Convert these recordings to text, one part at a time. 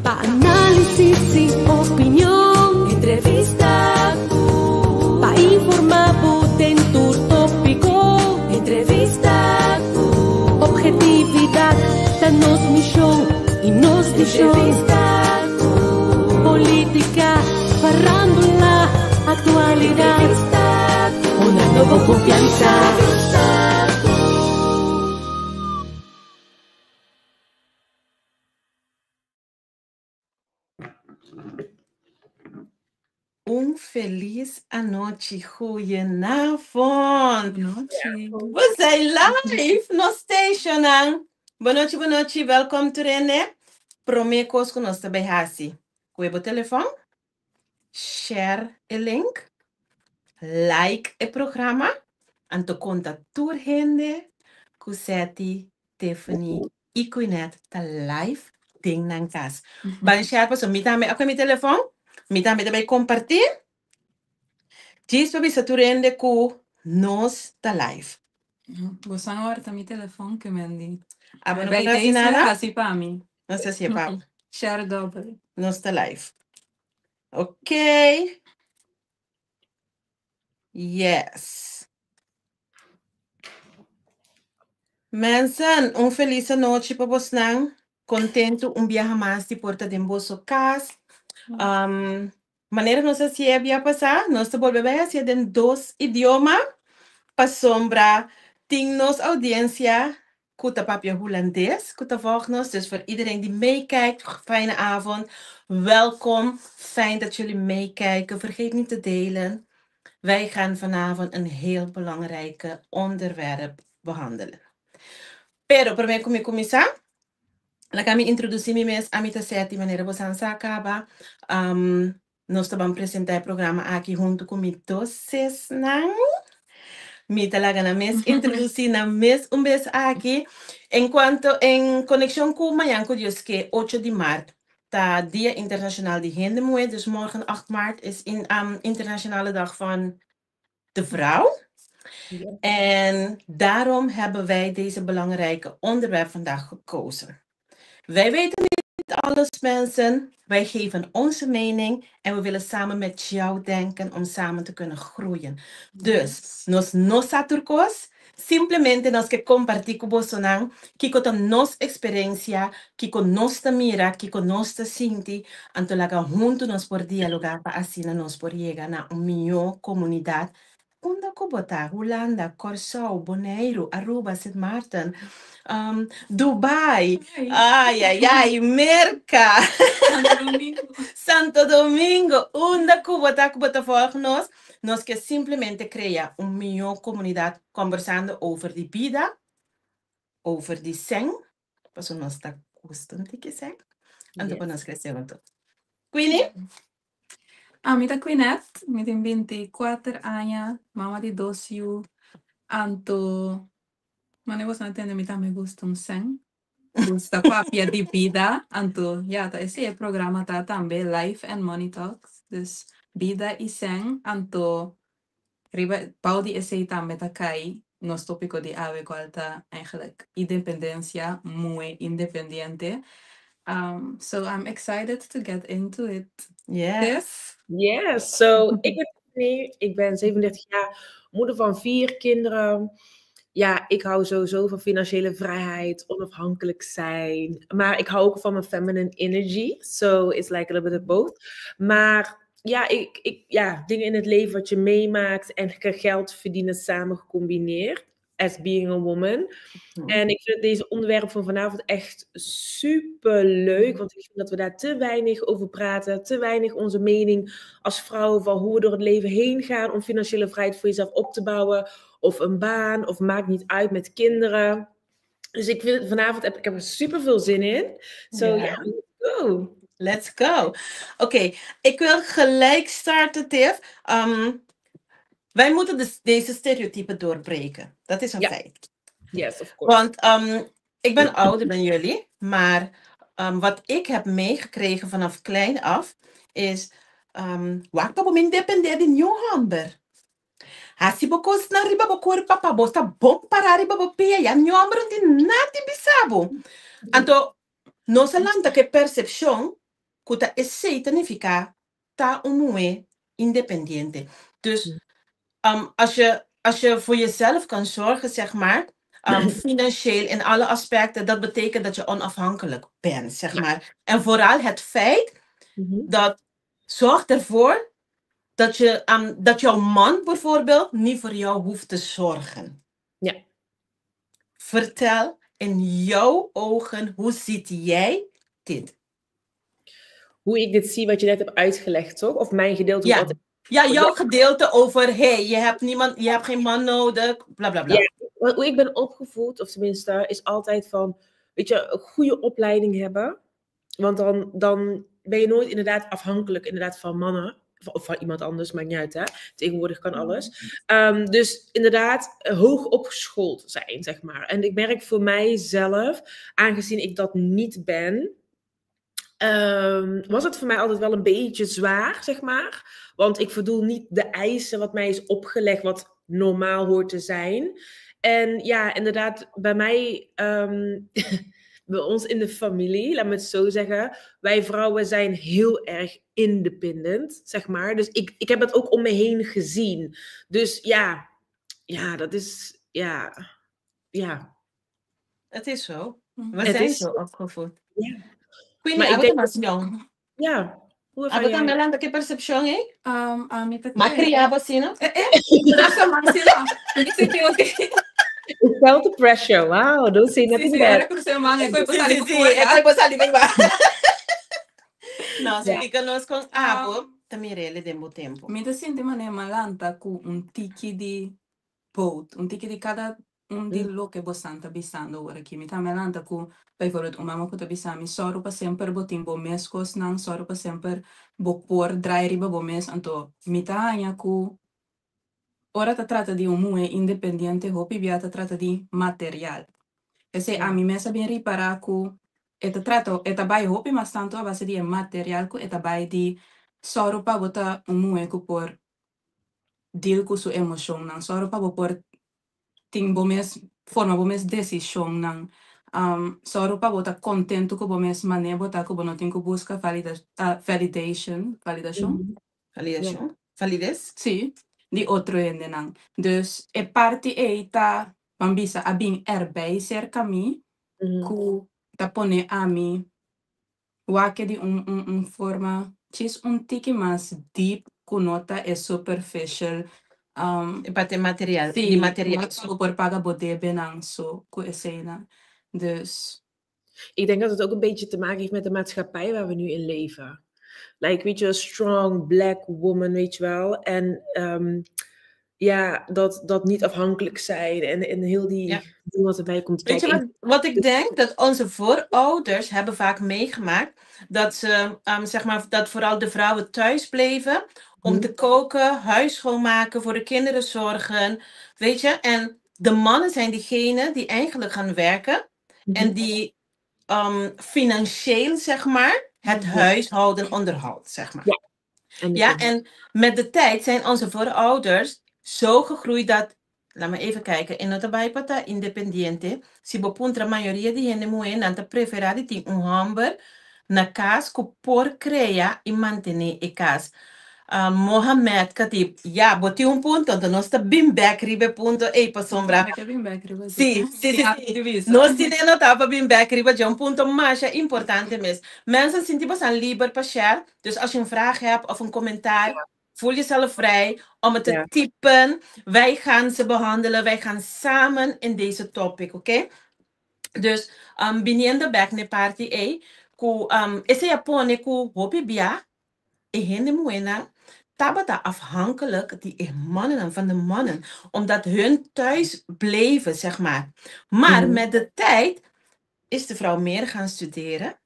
Pa análisis i opinion, entrevista ku. Pa informá bo den tur tópiko, entrevista ku. Objetividat ta nos mishon i nos vishon. Entrevista ku. Polítika, farándula, aktualidat. Entrevista ku. Honrando bo konfiansa. Entrevista ku. Un felis anochi, goedenavond. Nochi. We zijn live, nos stationan. Bonochi, bonochi, welkom Turene. Promé kos ku nos ta bai hasi. Kue bo telefòn, share e link, like e programa, anto konta tur hende ku Seti, Tiffany i Quinette ta live den nan kas. Ban share pasobra mi tambe a kohe mi telefòn, mi tambe ta bai kompartí. Djis pa bisa tur hende ku nos ta live. Bosan a horta mi telefòn ke men di. Abo no Bij por hasi deze nada? hasi pa mi. Nos ta hasié pa bo. Share dobbel. Nos ta live. Ok. Yes. Mensen, un feliz anochi pa bosnan. Kontentu un biaha mas di por ta den boso kas. Um, manera nos hasié bia pasá, nos ta bolbe bai hasié den dos idioma, pasobra tin nos audiencia ku ta papia Hulandes ku ta volg nos. Dus voor iedereen die meekijkt, fijne avond. Welkom, fijn dat jullie meekijken. Vergeet niet te delen. Wij gaan vanavond een heel belangrijke onderwerp behandelen. Pero promé ku mi kuminsá, laga mi introdusí mi mes. Ami ta Seti, manera bosan sa kaba. Um, nos ta ban presentá e programa aki huntu ku mi dos sesnan. Mi ta laga nan mes introdusí nan mes un bes aki. En kuanto en konekshon ku mañan ku Dios ke, ocho di mart, ta Dia Internashonal di Hende Muhé, dus morgen 8 maart is in, um, Internationale Dag van de Vrouw. En daarom hebben wij deze belangrijke onderwerp vandaag gekozen. Wij weten niet alles, mensen. Wij geven onze mening en we willen samen met jou denken om samen te kunnen groeien. Dus, nos no sa tur kos, simplemente nos ke kompartí ku bosonan kiko ta nos eksperensia, kiko nos ta mira, kiko nos ta sinti, anto laga huntu nos por dialogá pa asina nos por yega na un mihó komunidat Unda ku bo ta? Hulanda, Kòrsou, Boneiru, Aruba, Sint Maarten, um, Dubai, ai, ai, ai, Merka, Santo Domingo. Santo Domingo, unda ku bo ta ku bo ta volg nos, nos ke simplemente krea un mihó komunidat kombersando over di bida, over di sèn, pasobra nos ta gusta un tiki sèn, anto pa nos krese huntu. Queenie? Ami ta Quinette, mi tin 24 aña, mama di dos yu, anto mane boso a tende mi tambe gusta un sèn, gusta papia di bida, anto ya ta esei e programa ta tambe Life and Money Talks, dus bida i sèn, anto riba bou di esei tambe ta kai nos tópiko di awe kual ta eigenlijk independensia, muhé independiente. So I'm excited to get into it. Yes. Yes, so ik ben Tiffany, ik ben 37 jaar, moeder van 4 kinderen. Ja, ik hou sowieso van financiële vrijheid, onafhankelijk zijn. Maar ik hou ook van mijn feminine energy. So it's like a little bit of both. Maar ja, ja, dingen in het leven wat je meemaakt en geld verdienen samen gecombineerd. As being a woman. En ik vind deze onderwerp van vanavond echt super leuk. Want ik vind dat we daar te weinig over praten. Te weinig onze mening als vrouwen van hoe we door het leven heen gaan om financiële vrijheid voor jezelf op te bouwen. Of een baan, of maakt niet uit met kinderen. Dus ik vind vanavond heb ik er super veel zin in. So yeah, let's go. Let's go. Oké, ik wil gelijk starten, Tiff. Wij moeten dus deze stereotypen doorbreken. Dat is een feit. Yes, of course. Want ik ben ouder dan jullie, maar wat ik heb meegekregen vanaf klein af is, wak pa bo min depende di niun hòmber. Hasi bo kosnan riba bo kurpa pa bo ta bon pará riba bo pia, ya niun hòmber no tin nada di bisa bo. Anto, nos a lanta ku e persepshon. ku ta esei ta nifiká ta un muhé independiente. Dus als je, als je voor jezelf kan zorgen, zeg maar, financieel in alle aspecten, dat betekent dat je onafhankelijk bent, zeg maar. En vooral het feit dat zorgt ervoor dat jouw man bijvoorbeeld niet voor jou hoeft te zorgen. Vertel in jouw ogen, hoe ziet jij dit? Hoe ik dit zie, wat je net hebt uitgelegd, toch? Of mijn gedeelte. Ja. Wat Ja, jouw gedeelte over, hey, je hebt niemand, je hebt geen man nodig, bla bla bla. Ja, hoe ik ben opgevoed, of tenminste, is altijd van, weet je, een goede opleiding hebben. Want dan ben je nooit inderdaad afhankelijk inderdaad van mannen. Of van iemand anders, maakt niet uit, hè. Tegenwoordig kan alles. Dus inderdaad, hoog opgeschoold zijn, zeg maar. En ik merk voor mijzelf, aangezien ik dat niet ben, was het voor mij altijd wel een beetje zwaar, zeg maar. Want ik voldoe niet de eisen wat mij is opgelegd, wat normaal hoort te zijn. En ja, inderdaad, bij mij, bij ons in de familie, laat me het zo zeggen, wij vrouwen zijn heel erg independent, zeg maar. Dus ik heb dat ook om me heen gezien. Dus ja, dat is, ja. Het is zo. We Het zijn is zo opgevoed. Ja. Queenie, Maar ik abo denk ta mas jong. Ja. Hoe Abo ervaar tambe jij? a lanta ku e persepshon ei? Ami ta Ma kere. kria bo asina? Eh, eh, no sa mas asina. Mi ta sinti oké. You felt the pressure. Wow, don't say Sí, nothing sí, bad. ora ku man, e koi Sí, sali sí, ku sí, fuera. e koi por sali bai ba. No, splika nos kon abo ta mir'é den bo tempu. Mi ta sinti manera m'a lanta ku un tiki di both, un tiki di kada un di loke bosan ta bisando awor aki. Mi tambe a lanta ku bijvoorbeeld un mama ku ta bisa mi sòru pa semper bo tin bo mes kosnan, sòru pa semper bo por draai riba bo mes. Anto mi ta haña ku ora ta trata di un muhé independiente hopi bia ta trata di material. P'esei ami mes a bin ripará ku e ta trata, e ta bai hopi mas tantu a base di e material ku e ta bai di sòru pa bo ta un muhé ku por deal ku su emoshonnan, sòru pa bo por tin bo mes, forma bo mes desishonnan, sòru pa bo ta kontentu ku bo mes manera bo ta ku bo no tin ku buska valida, validation, validashon? Validashon? Valides? Sí, di otro hendenan. Dus e parti ei ta, ban bisa, a bin erbij serka mi ku ta pone ami wak di un forma djis un tiki mas deep ku no ta e superficial. E parti material, Sí, di material. Bo por paga bo debenan so ku eseinan. Dus Ik denk dat het ook een beetje te maken heeft met de maatschappij waar we nu in leven. Like, weet je, strong black woman, weet je wel. En ja, dat niet afhankelijk zijn en heel die ding wat erbij komt Weet je kijken. wat ik denk? Dat onze voorouders hebben vaak meegemaakt dat ze, zeg maar, dat vooral de vrouwen thuis bleven om te koken, huis schoonmaken, voor de kinderen zorgen. Weet je? En de mannen zijn diegenen die eigenlijk gaan werken en die financieel, zeg maar, het huishouden onderhoudt, zeg maar. Ja. En Ja, en met de tijd zijn onze voorouders zo gegroeid dat, laat me even kijken, e no ta bai pa ta independiente, si bo puntra mayoria di hende muhé, nan ta preferá di tin un hòmber na kas ku por krea i mantené e kas. Mohamed Khatib, ja, bo tin un punto, anto nos ta bin bèk riba e punto ei pasobra. Ke bin bèk riba dje. Sí. Nos tin e notá pa bin bèk riba dje, un punto masha importante mes. Mensen sinti bosan liber pa share, dus als je een vraag hebt of een commentaar, voel jezelf vrij om het te typen. Wij gaan ze behandelen, wij gaan samen in deze topic, oké? Dus biniendo bèk n'e parti ei, ku esei a pone ku hopi bia e hende muhénan tabata afhankelijk di e mannennan, van de mannen, omdat hun thuis bleven, zeg maar. Maar met de tijd is de vrouw meer gaan studeren,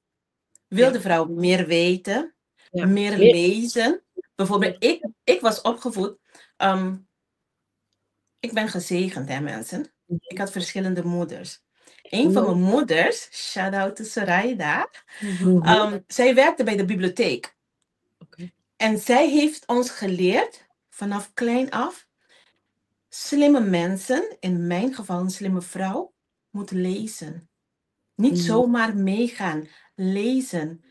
wil de vrouw meer weten, meer lezen. Bijvoorbeeld, ik was opgevoed, ik ben gezegend, hè mensen. Ik had verschillende moeders. Een van mijn moeders, shout out to Sarayda, zij werkte bij de bibliotheek. En zij heeft ons geleerd, vanaf klein af, slimme mensen, in mijn geval een slimme vrouw, moet lezen. Niet zomaar meegaan. Lezen.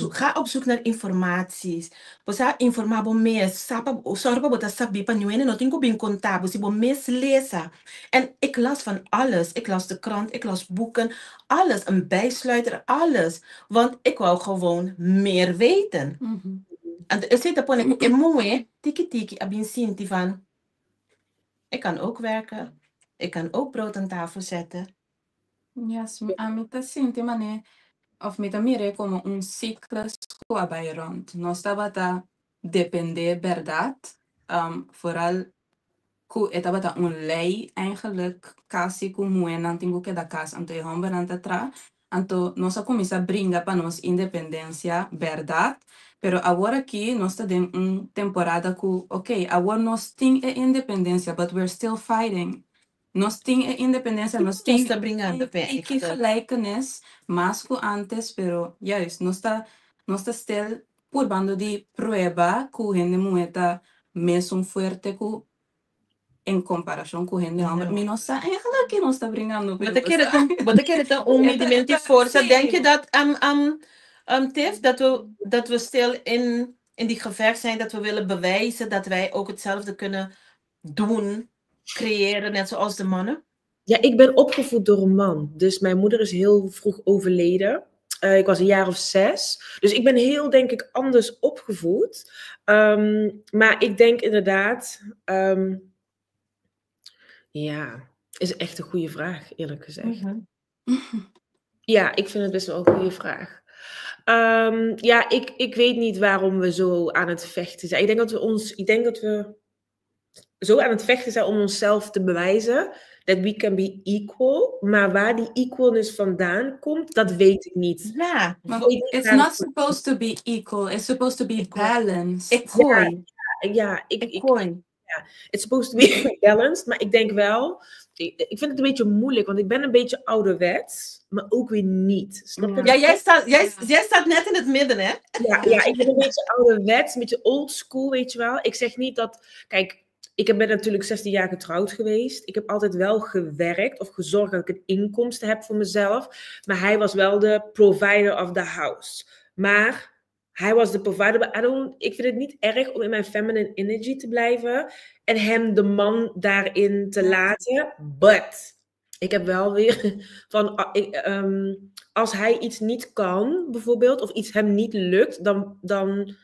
Ga op zoek naar informaties. Bo sa informá bo mes, sa pa, sòru pa bo ta sabí pa niun hende no tin ku bin kontá bo si bo mes lesa. En ik las van alles. Ik las de krant, ik las boeken, alles, een bijsluiter, alles. Want ik wou gewoon meer weten. Anto esei ta pone ku e muhé tiki tiki a bin sinti van, ik kan ook werken, ik kan ook brood aan tafel zetten. Yes, ami ta sinti manera of mi ta mir'é komo un siklus ku a bai rònt. Nos tabata dependé bèrdat, foral ku e tabata un lei eigenlijk kasi ku muhénan tin ku keda kas anto e hòmbernan ta traha. Anto nos a kuminsá bringa pa nos independensia bèrdat, pero awor aki nos ta den un temporada ku oké awor nos tin e independensia but we're still fighting. Nos tin e independencia, nos tin Nos ta bringando p'e un tiki echt. gelijkenis, mas ku antes, pero juist, nos ta, nos ta stil purbando di prueba ku hende muhé ta mesun fuerte ku en komparashon ku hende hòmber. Mi no sa eigenlijk ke nos ta bringando Bo p'e, ta bo kere sa. ta, bo ta kere ta un E ta, e midimento di ta, forsa. Denk je sí. dat, Tiff, dat we, dat we stil in, in die gevecht zijn, dat we willen bewijzen dat wij ook hetzelfde kunnen doen, creëren, net zoals de mannen? Ja, ik ben opgevoed door een man. Dus mijn moeder is heel vroeg overleden. Ik was een jaar of 6. Dus ik ben heel, denk ik, anders opgevoed. Maar ik denk inderdaad... ja, is echt een goede vraag, eerlijk gezegd. Ja, ik vind het best wel een goede vraag. Ja, ik weet niet waarom we zo aan het vechten zijn. Ik denk dat we ons, ik denk dat we zo aan het vechten zijn om onszelf te bewijzen dat we can be equal. Maar waar die equalness vandaan komt, dat weet ik niet. Ja. Maar Ik weet niet it's waar not het supposed to be equal. It's supposed to be Ik hoor. balanced. Ik hoor. Ja, ja, ik, Ik ik, hoor. ja. It's supposed to be balanced. Maar ik denk wel, ik vind het een beetje moeilijk, want ik ben een beetje ouderwets, maar ook weer niet. Snap je? Ja, jij staat net in het midden, hè? Ja, ja, ik ben een beetje ouderwets, een beetje old school, weet je wel. Ik zeg niet dat... Kijk, ik ben natuurlijk 16 jaar getrouwd geweest. Ik heb altijd wel gewerkt of gezorgd dat ik een inkomsten heb voor mezelf. Maar hij was wel de provider of the house. Maar hij was de provider. Maar ik vind het niet erg om in mijn feminine energy te blijven. En hem de man daarin te laten. But ik heb wel weer van, ah, ik, als hij iets niet kan, bijvoorbeeld, of iets hem niet lukt, dan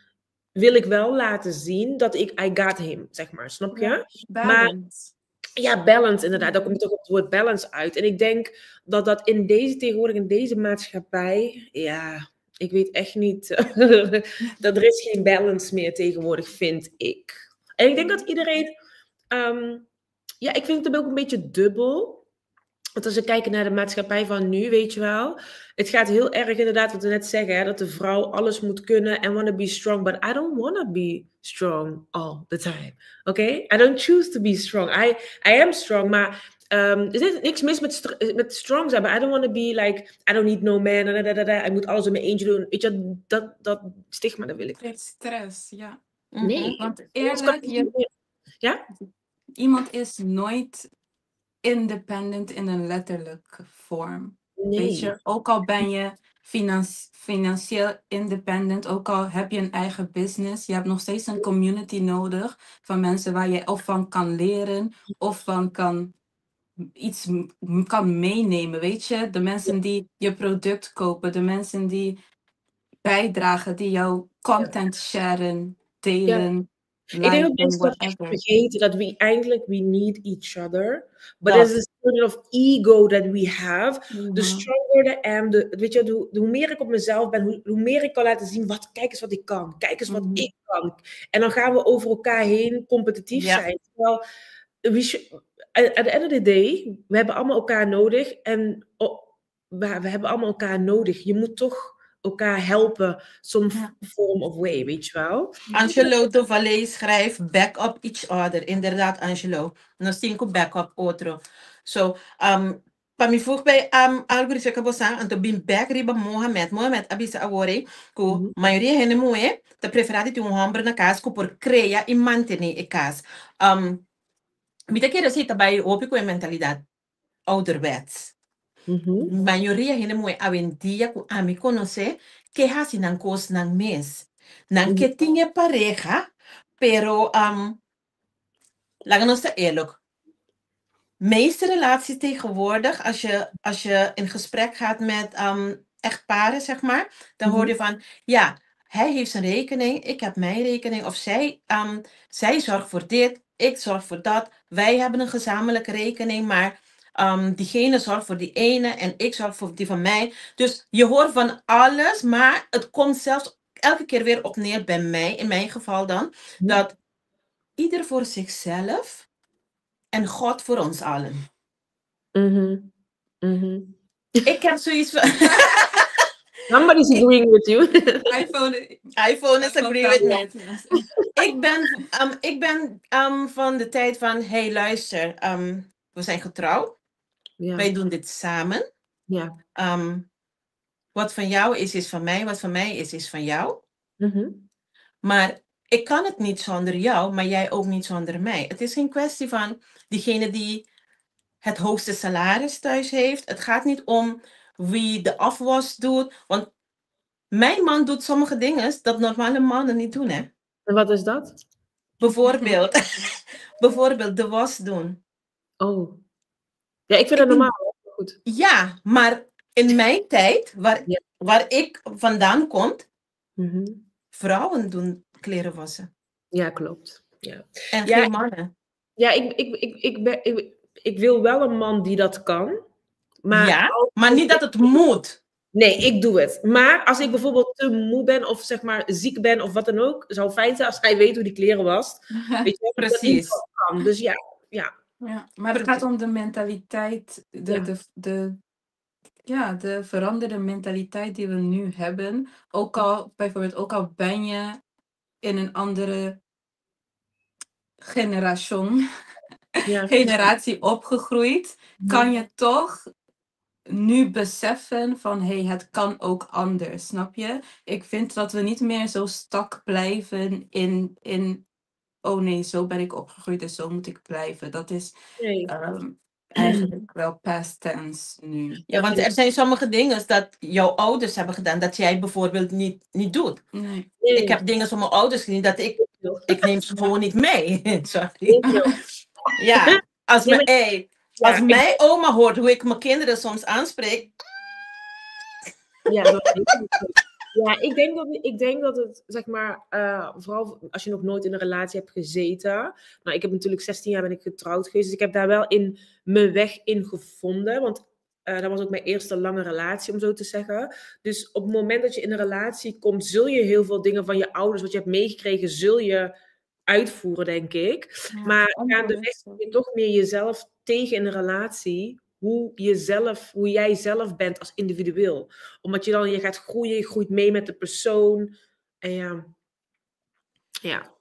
wil ik wel laten zien dat ik, I got him, zeg maar. Snap je? Ja, Maar balance. ja, balance inderdaad. Daar komt ook op het woord balance uit. En ik denk dat dat in deze tegenwoordig, in deze maatschappij, ja, ik weet echt niet, dat er is geen balance meer tegenwoordig, vind ik. En ik denk dat iedereen, ja, ik vind het ook een beetje dubbel. Want als we kijken naar de maatschappij van nu, weet je wel. Het gaat heel erg inderdaad, wat we net zeggen, hè, dat de vrouw alles moet kunnen en wanna be strong. But I don't wanna be strong all the time. Okay? I don't choose to be strong. I am strong, maar er is niks mis met strong zijn. But I don't wanna be like, I don't need no man. Da, da, da, da. Ik moet alles in mijn eentje doen. Weet je, dat stigma, dat wil ik. Het stress, ja. Nee. Want Anders eerlijk, kan ik niet meer. Ja? iemand is nooit independent in een letterlijke vorm. Nee. Weet je, ook al ben je financieel independent, ook al heb je een eigen business, je hebt nog steeds een community nodig van mensen waar je of van kan leren of van kan iets kan meenemen, weet je? De mensen die je product kopen, de mensen die bijdragen, die jouw content sharen, delen, Ik denk dat liken, mensen dat echt whatever. vergeten, dat we eigenlijk, we need each other. But Dat. there's a certain of ego that we have. The stronger I am, de, weet je, de, de, hoe meer ik op mezelf ben, hoe meer ik kan laten zien, wat, kijk eens wat ik kan, kijk eens wat ik kan. En dan gaan we over elkaar heen competitief zijn. Terwijl, we should, at the end of the day, we hebben allemaal elkaar nodig. En oh, we hebben allemaal elkaar nodig. Je moet toch elkaar helpen, some form of way, weet je wel? Angelo de Valle schrijft, back up each other. Inderdaad, Angelo. Nos tin ku back up otro. So, pa mi voeg bij algo di bosa, anto bin back riba Mohamed. Mohamed a bisa awor ku mayoria hende muhé, ta preferá di un hòmber na kas ku por krea i mantené e kas. Mi ta kere si tambe hopi ku e mentalidat ouderwets. Mayoria hende muhé awendia ku ami konosé ke hasi nan kos nan mes. Nan ke tin e pareha, pero laga nos ta eerlijk. Meeste relaties tegenwoordig, als je in gesprek gaat met echtparen, zeg maar, dan hoor je van, ja, hij heeft zijn rekening, ik heb mijn rekening, of zij zorgt voor dit, ik zorg voor dat. Wij hebben een gezamenlijke rekening, maar diegene zorgt voor die ene en ik zorg voor die van mij. Dus je hoort van alles, maar het komt zelfs elke keer weer op neer bij mij, in mijn geval dan, dat ieder voor zichzelf en God voor ons allen. Ik heb zoiets van... Somebody's agreeing with you. iPhone, iPhone is agree with me. Ik ben van de tijd van, hey luister, we zijn getrouwd. Wij doen dit samen. Wat van jou is, is van mij. Wat van mij is, is van jou. Maar ik kan het niet zonder jou, maar jij ook niet zonder mij. Het is geen kwestie van diegene die het hoogste salaris thuis heeft. Het gaat niet om wie de afwas doet. Want mijn man doet sommige dingen dat normale mannen niet doen, hè. En wat is dat? Bijvoorbeeld de was doen. Oh. Ja, ik vind dat normaal. Goed. Ja, maar in mijn tijd, waar ik vandaan kom, vrouwen doen kleren wassen. Ja, klopt. Ja. En geen mannen. Ja, ik wil wel een man die dat kan. Maar ja, maar niet dat het moet. Nee, ik doe het. Maar als ik bijvoorbeeld te moe ben of zeg maar ziek ben of wat dan ook, zou het fijn zijn als hij weet hoe die kleren wast. Weet je, dat kan. Dus ja. Ja, maar het gaat om de mentaliteit, ja, de veranderde mentaliteit die we nu hebben. Ook al, bijvoorbeeld, ook al ben je in een andere generatie opgegroeid, kan je toch nu beseffen van hé, hey, het kan ook anders, snap je? Ik vind dat we niet meer zo stuck blijven in oh nee, zo ben ik opgegroeid en zo moet ik blijven. Dat is Nee. Eigenlijk wel past tense nu. Ja, want er zijn sommige dingen dat jouw ouders hebben gedaan dat jij bijvoorbeeld niet doet. Nee. Nee. Ik heb dingen van mijn ouders gezien dat ik neem ze gewoon niet mee. Sorry. Ik Ja, als, Nee, hey, als mijn oma hoort hoe ik mijn kinderen soms aanspreek. Ja, ja, ik denk dat het, zeg maar, vooral als je nog nooit in een relatie hebt gezeten. Nou, ik heb natuurlijk 16 jaar ben ik getrouwd geweest, dus ik heb daar wel in mijn weg in gevonden. Want dat was ook mijn eerste lange relatie, om zo te zeggen. Dus op het moment dat je in een relatie komt, zul je heel veel dingen van je ouders, wat je hebt meegekregen, zul je uitvoeren, denk ik. Ja, Maar gaandeweg onbewust kom je toch meer jezelf tegen in een relatie. Hoe jij zelf bent als individueel. Omdat je dan, je gaat groeien, je groeit mee met de persoon. En ja.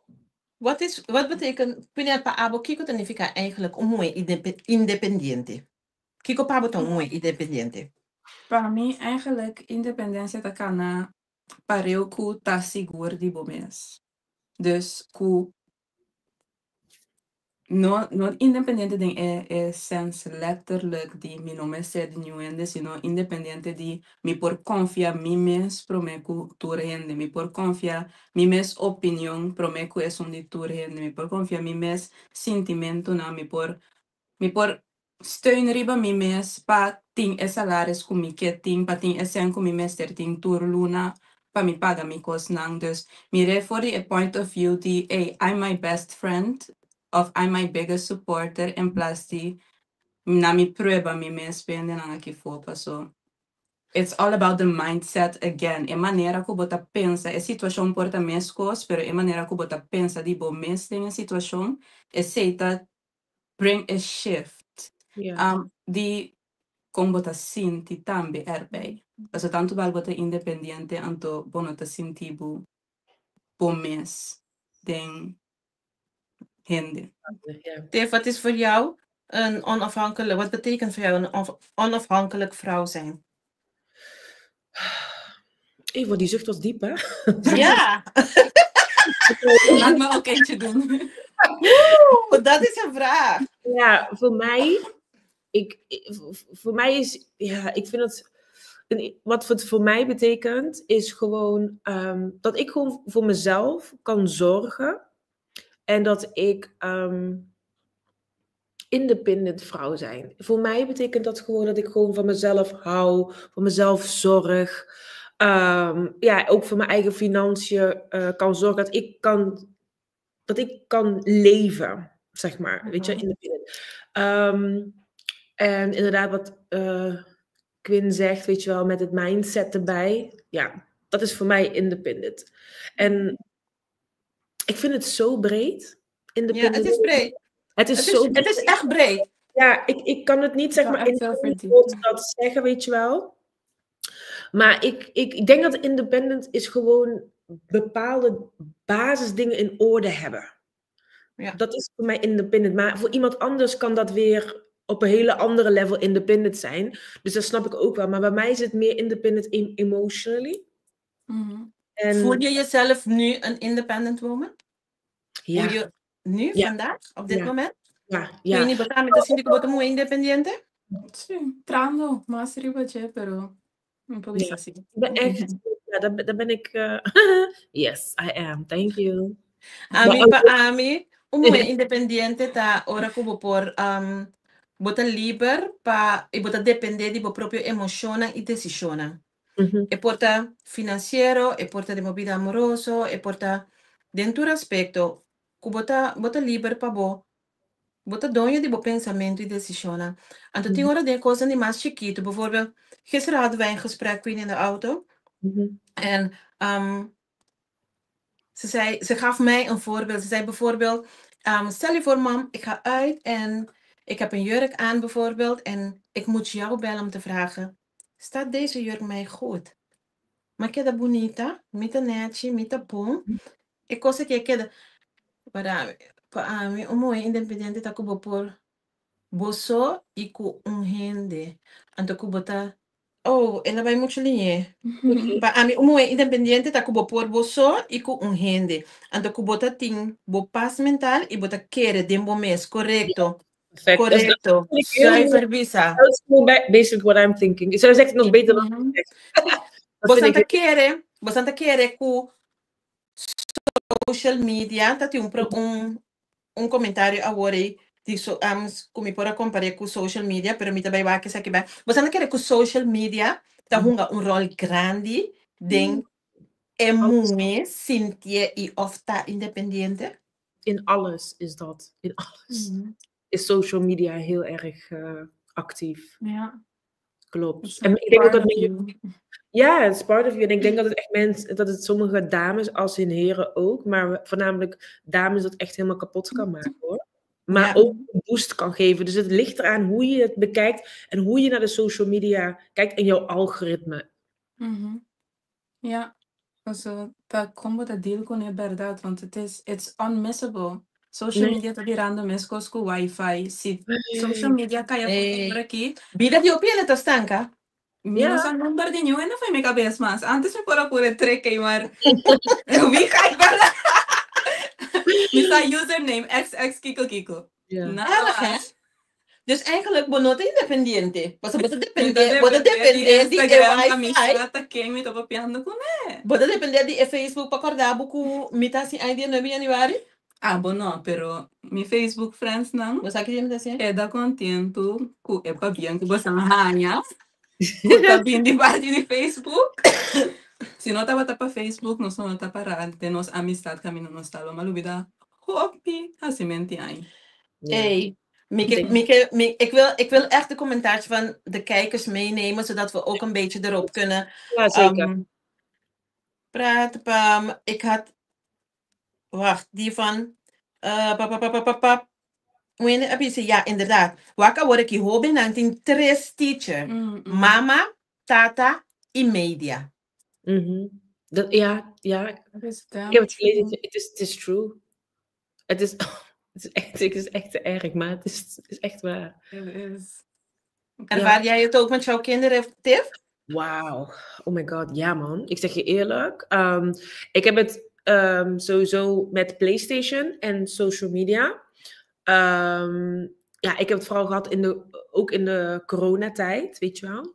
Wat betekent, pa abo, kiko ta nifiká eigenlijk un muhé independiente? Kiko pa bo ta un muhé independiente? Pa mi, eigenlijk, independensia ta kana pareu ku ta sigur di bo mes. Dus ku no, no independiente den e sense letterlijk di mi no mester di niun hende, sino independiente di mi por konfia mi mes promé ku tur hende, mi por konfia mi mes opinion promé ku esun di tur hende, mi por konfia mi mes sentimentonan, mi por steun riba mi mes pa tin e salaris ku mi ke tin, pa tin e sen ku mi mester tin tur luna pa mi paga mi kosnan. Dus mir'é for di e point of view di, hey, I'm my best friend of I'm my biggest supporter in plaats di na mi prueba mi mes nan aki afó paso. It's all about the mindset again. E manera ku bo ta pensa, e situashon por ta meskos, pero e manera ku bo ta pensa di bo mes den e situashon, esei ta bring a shift. Di kon bo ta sinti tambe erbij. Paso tantu bal bo ta independiente, anto bo no ta sinti bo bo mes den hende. Tiff, wat is voor jou een onafhankelijk, wat betekent voor jou een onafhankelijk vrouw zijn? Even, die zucht was diep, hè? Ja. Laat me ook eentje doen. Oeh, dat is een vraag. Ja, voor mij Voor mij is, ja, ik vind het, wat het voor mij betekent, is gewoon dat ik gewoon voor mezelf kan zorgen. En dat ik independent vrouw zijn. Voor mij betekent dat gewoon dat ik gewoon van mezelf hou, voor mezelf zorg. Ja, ook voor mijn eigen financiën kan zorgen. Dat ik kan leven, zeg maar. Weet je, independent. En inderdaad, wat Quinn zegt, weet je wel, met het mindset erbij. Ja, dat is voor mij independent. En ik vind het zo breed. Ja, Independent. het is breed. Het is Het zo is, het is echt breed. Ja, ik kan het niet, zeg Wel maar, echt in veel één verdiepen. woord dat zeggen, weet je wel. Maar ik denk dat independent is gewoon bepaalde basisdingen in orde hebben. Dat is voor mij independent. Maar voor iemand anders kan dat weer op een hele andere level independent zijn. Dus dat snap ik ook wel. Maar bij mij is het meer independent emotionally. En Voel je jezelf nu een independent woman? Ja. Voel je nu, Ja. vandaag, op dit Ja. moment? Ja, Kun ja. je niet betalen met de sinti que muy independiente? Sí, trando, mas riba dje, pero un poco Ja. así. Ik ben echt, ja, daar ben ik, yes, I am. Thank you. Ami Maar pa ook- ami, un muhé independiente ta ora ku bo por bo ta liber pa i bo ta dependé di bo propio emoshonnan i desishonnan. E por ta finansiero, e por ta den bo bida amoroso, e por ta den tur aspekto ku bo ta liber pa bo ta doño di bo pensamentu i desishonnan. Anto tin ora den kosnan di mas chikitu, bijvoorbeeld, gisteren hadden wij een gesprek, Queen, in de auto. En ze gaf mij een voorbeeld. Ze zei bijvoorbeeld, stel je voor, mam, ik ga uit en ik heb een jurk aan bijvoorbeeld en ik moet jou bellen om te vragen, staat deze jurk mij goed? M'a keda bunita, mi ta nechi, mi ta bon. E kos ku keda, para, pa ami, un muhé independiente ta ku bo por bo so i ku un hende. Anto ku bo ta, oh, el a bai muchu lihé. Pa ami, un muhé independiente ta ku bo por bo so i ku un hende. Anto ku bo ta tin bo pas mental i bo ta kere den bo mes, korekto. Perfect. Dat is Korekto. dat vind ik heel mooi. Zuiver bisa. Dat is gewoon basically what I'm thinking. Zij zegt het nog beter dan ik zeg. Dat vind Bo ik ta kere, bo ta kere ku social media, dat un komentario awor di so, ku mi por a kompará ku social media, pero mi tambe wak esaki bai. Bo ta kere ku social media ta hunga un ròl grandi den e muhé sinti i of ta independiente? In alles is dat. In alles is social media heel erg actief. Klopt. En ik denk ook dat Part of you. Ja, het is part of you. En ik denk dat het echt mensen, dat het sommige dames, als in heren ook, maar voornamelijk dames dat echt helemaal kapot kan maken, hoor. Maar ook een boost kan geven. Dus het ligt eraan hoe je het bekijkt en hoe je naar de social media kijkt en jouw algoritme. Ja, also, dat kon dat deal kon é verdade, want het is, it's unmissable. Social Nee. media ta birando meskos ku wifi. Si social media kai Nee. por aki, Bida di hopi hende ta stanka. Mi no sa number di ningun hende for mi kabes mas. Antes mi por a pone trek, maar wie ga ik bellen? Mi sa username XX Kiko Kiko. Nou, Erg, hè? Dus eigenlijk bo no ta independiente. Bo ta dependé dependé, bo ta dependé di Instagram, a mi wifi. ta ken mi ta papiando kuné. Bo ta dependé di Facebook pa kòrda bo ku mi ta hasi dia 9 yanüari. Ah, bon no, pero mi Facebook friends nan Bo sa ki mi ta hasi? Keda kontentu ku e pabien ku boso haña. Ku ta bin di parti di Facebook. Si no tabata pa Facebook, nos no ta para den nos amistat kaminda nos ta lo m'a lubidá hopi hasiment'i aña. Hey, Mieke, Mieke, ik wil echt de commentaars van de kijkers meenemen, zodat we ook een beetje erop kunnen Ja, zeker. Praten. Pam. Ik had. Wacht, die van. Pa, pa, pa, pa, pa, pa. Wanneer heb je ze? Ja, inderdaad. Wak awor aki hóbennan tin tres teacher. Mama, tata i media. Dat, ja. Dat is Ik heb het gelezen. Het is true. Het is echt te erg, maar het is echt waar. Het is. Ervaar jij het ook met jouw kinderen, Tiff? Wauw. Oh my god, ja man. Ik zeg je eerlijk. Ik heb het sowieso met PlayStation en social media. Ja, ik heb het vooral gehad ook in de coronatijd, weet je wel.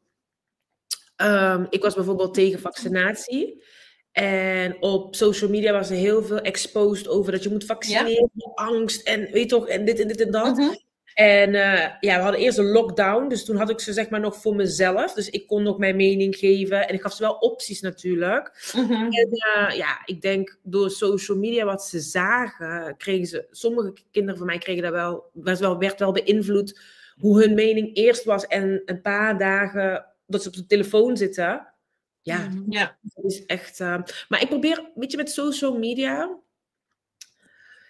Ik was bijvoorbeeld tegen vaccinatie. En op social media was er heel veel exposed over dat je moet vaccineren, angst en weet je toch, en dit en dit en dat. En ja, we hadden eerst een lockdown, dus toen had ik ze zeg maar nog voor mezelf. Dus ik kon nog mijn mening geven en ik gaf ze wel opties natuurlijk. En ja, ik denk door social media wat ze zagen, kregen ze, sommige kinderen van mij kregen daar wel, werd wel beïnvloed hoe hun mening eerst was. En een paar dagen dat ze op de telefoon zitten. Ja, dat is echt... maar ik probeer, weet je, met social media...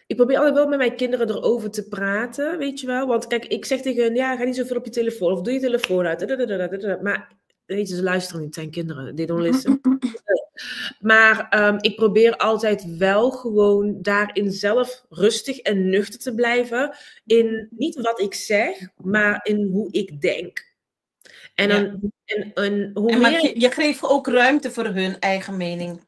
Ik probeer altijd wel met mijn kinderen erover te praten, weet je wel. Want kijk, ik zeg tegen hun, ja, ga niet zoveel op je telefoon. Of doe je telefoon uit. Maar, weet je, ze luisteren niet, het zijn kinderen. They don't listen. Maar ik probeer altijd wel gewoon daarin zelf rustig en nuchter te blijven. In niet wat ik zeg, maar in hoe ik denk. En dan, en hoe En maar meer je geeft ook ruimte voor hun eigen mening.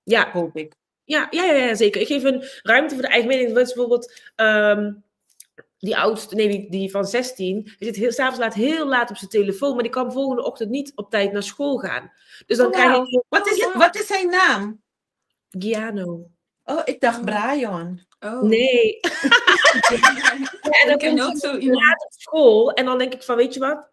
Ja. Hoop ik. Ja, zeker. Ik geef hun ruimte voor de eigen mening. Dat is bijvoorbeeld die oudste, nee, die van 16, die zit 's avonds laat, heel laat op zijn telefoon, maar die kan volgende ochtend niet op tijd naar school gaan. Dus dan Oh, krijg wauw. ik... Wat is zijn naam? Giano. Oh, ik dacht Brian. Oh. Nee. Ja, en dan Ik ken komt ook hij zo iemand. laat op school en dan denk ik van, weet je wat?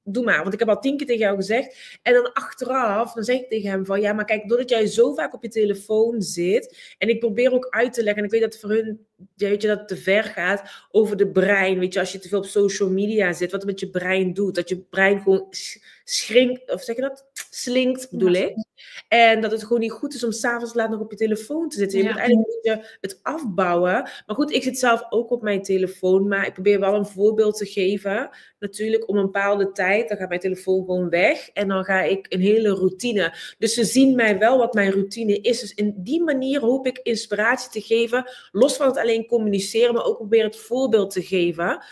Doe maar, want ik heb al 10 keer tegen jou gezegd. En dan achteraf, dan zeg ik tegen hem van... Ja, maar kijk, doordat jij zo vaak op je telefoon zit... En ik probeer ook uit te leggen... En ik weet dat voor hun, ja, weet je, dat het te ver gaat over de brein. Weet je, als je te veel op social media zit, wat het met je brein doet. Dat je brein gewoon schrinkt, of zeg je dat? Slinkt, bedoel ik. En dat het gewoon niet goed is om 's avonds laat nog op je telefoon te zitten. Je moet eigenlijk een beetje het afbouwen. Maar goed, ik zit zelf ook op mijn telefoon. Maar ik probeer wel een voorbeeld te geven. Natuurlijk, om een bepaalde tijd, dan gaat mijn telefoon gewoon weg. En dan ga ik een hele routine. Dus ze zien mij wel wat mijn routine is. Dus in die manier hoop ik inspiratie te geven. Los van het alleen communiceren, maar ook probeer het voorbeeld te geven.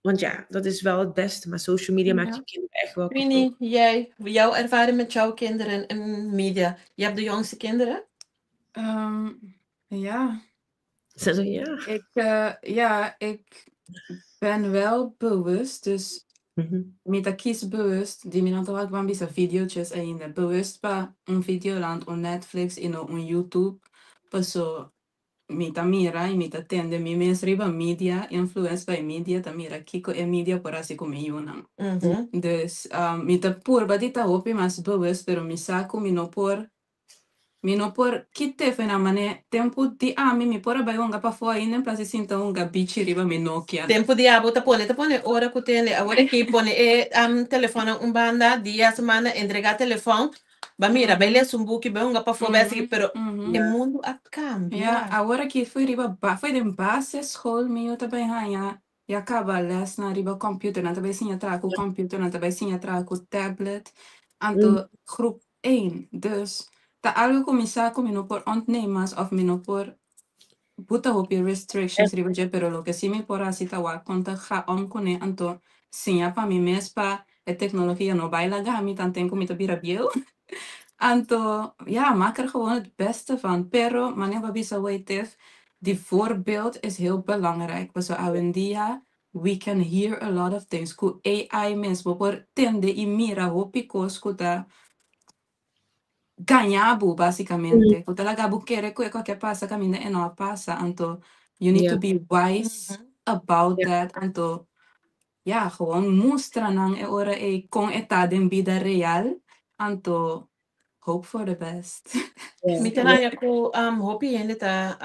Want ja, dat is wel het beste. Maar social media maakt je kinderen echt wel kapot. Queenie, jij, jouw ervaring met jouw kinderen en media. Je hebt de jongste kinderen? Ja. Ze zeggen ja. Ik ben wel bewust. Dus mi ta kies bewust. Di mi nan ta wak ban bisa video's ainda. Bewust pa un Videoland, un Netflix y no un YouTube. Paso mi ta mira y mi ta tende mi mes riba media, influenced by media, ta mira kiko e media por hasi ku mi yunan. Dus mi ta purba di ta hopi mas bewust, pero mi sa ku mi no por kit'é fe na mane tempu di ami mi por a bai hunga pafó ainda en plas di sinta hunga bichi riba mi Nokia. Tempu di abo ta pone ora ku tele. Awor aki pone e telefoon un banda, dia semana entregá telefon. Ba mira, bai lesa un buki, bai hunga pafó, bai sigui, pero e mundu a kambia. Ja, awor aki foi riba ba, foi den basisschool mi yu ta bai haña ya kaba les na riba computer, nan ta bai siña traha ku computer, nan ta bai siña traha ku tablet. Anto groep 1. Dus ta algo ku mi sa ku mi no por ontnemen of mi no por buta hopi restrictions riba dje, pero loke si mi por hasi ta wak kon ta ga om kuné, anto siña pa mi mes pa e tecnologia no bai laga mi tanten ku mi ta bira bieu. Anto, ja, maak er gewoon het beste van. Pero, manera bo a bisa Tif, die voorbeeld is heel belangrijk. Paso awendia, we can hear a lot of things. Ku AI mes, bo por tende i mira hopi kos ku ta gaña bo, basicamente. Ku ta laga bo kere ku e ke pasa kaminda e no a pasa. Anto, you need to be wise about that. Anto, ja, gewoon mustra nan e ora e kon e ta den bida real. Anto, hope for the best. Mi ta haña ku hopi hende ta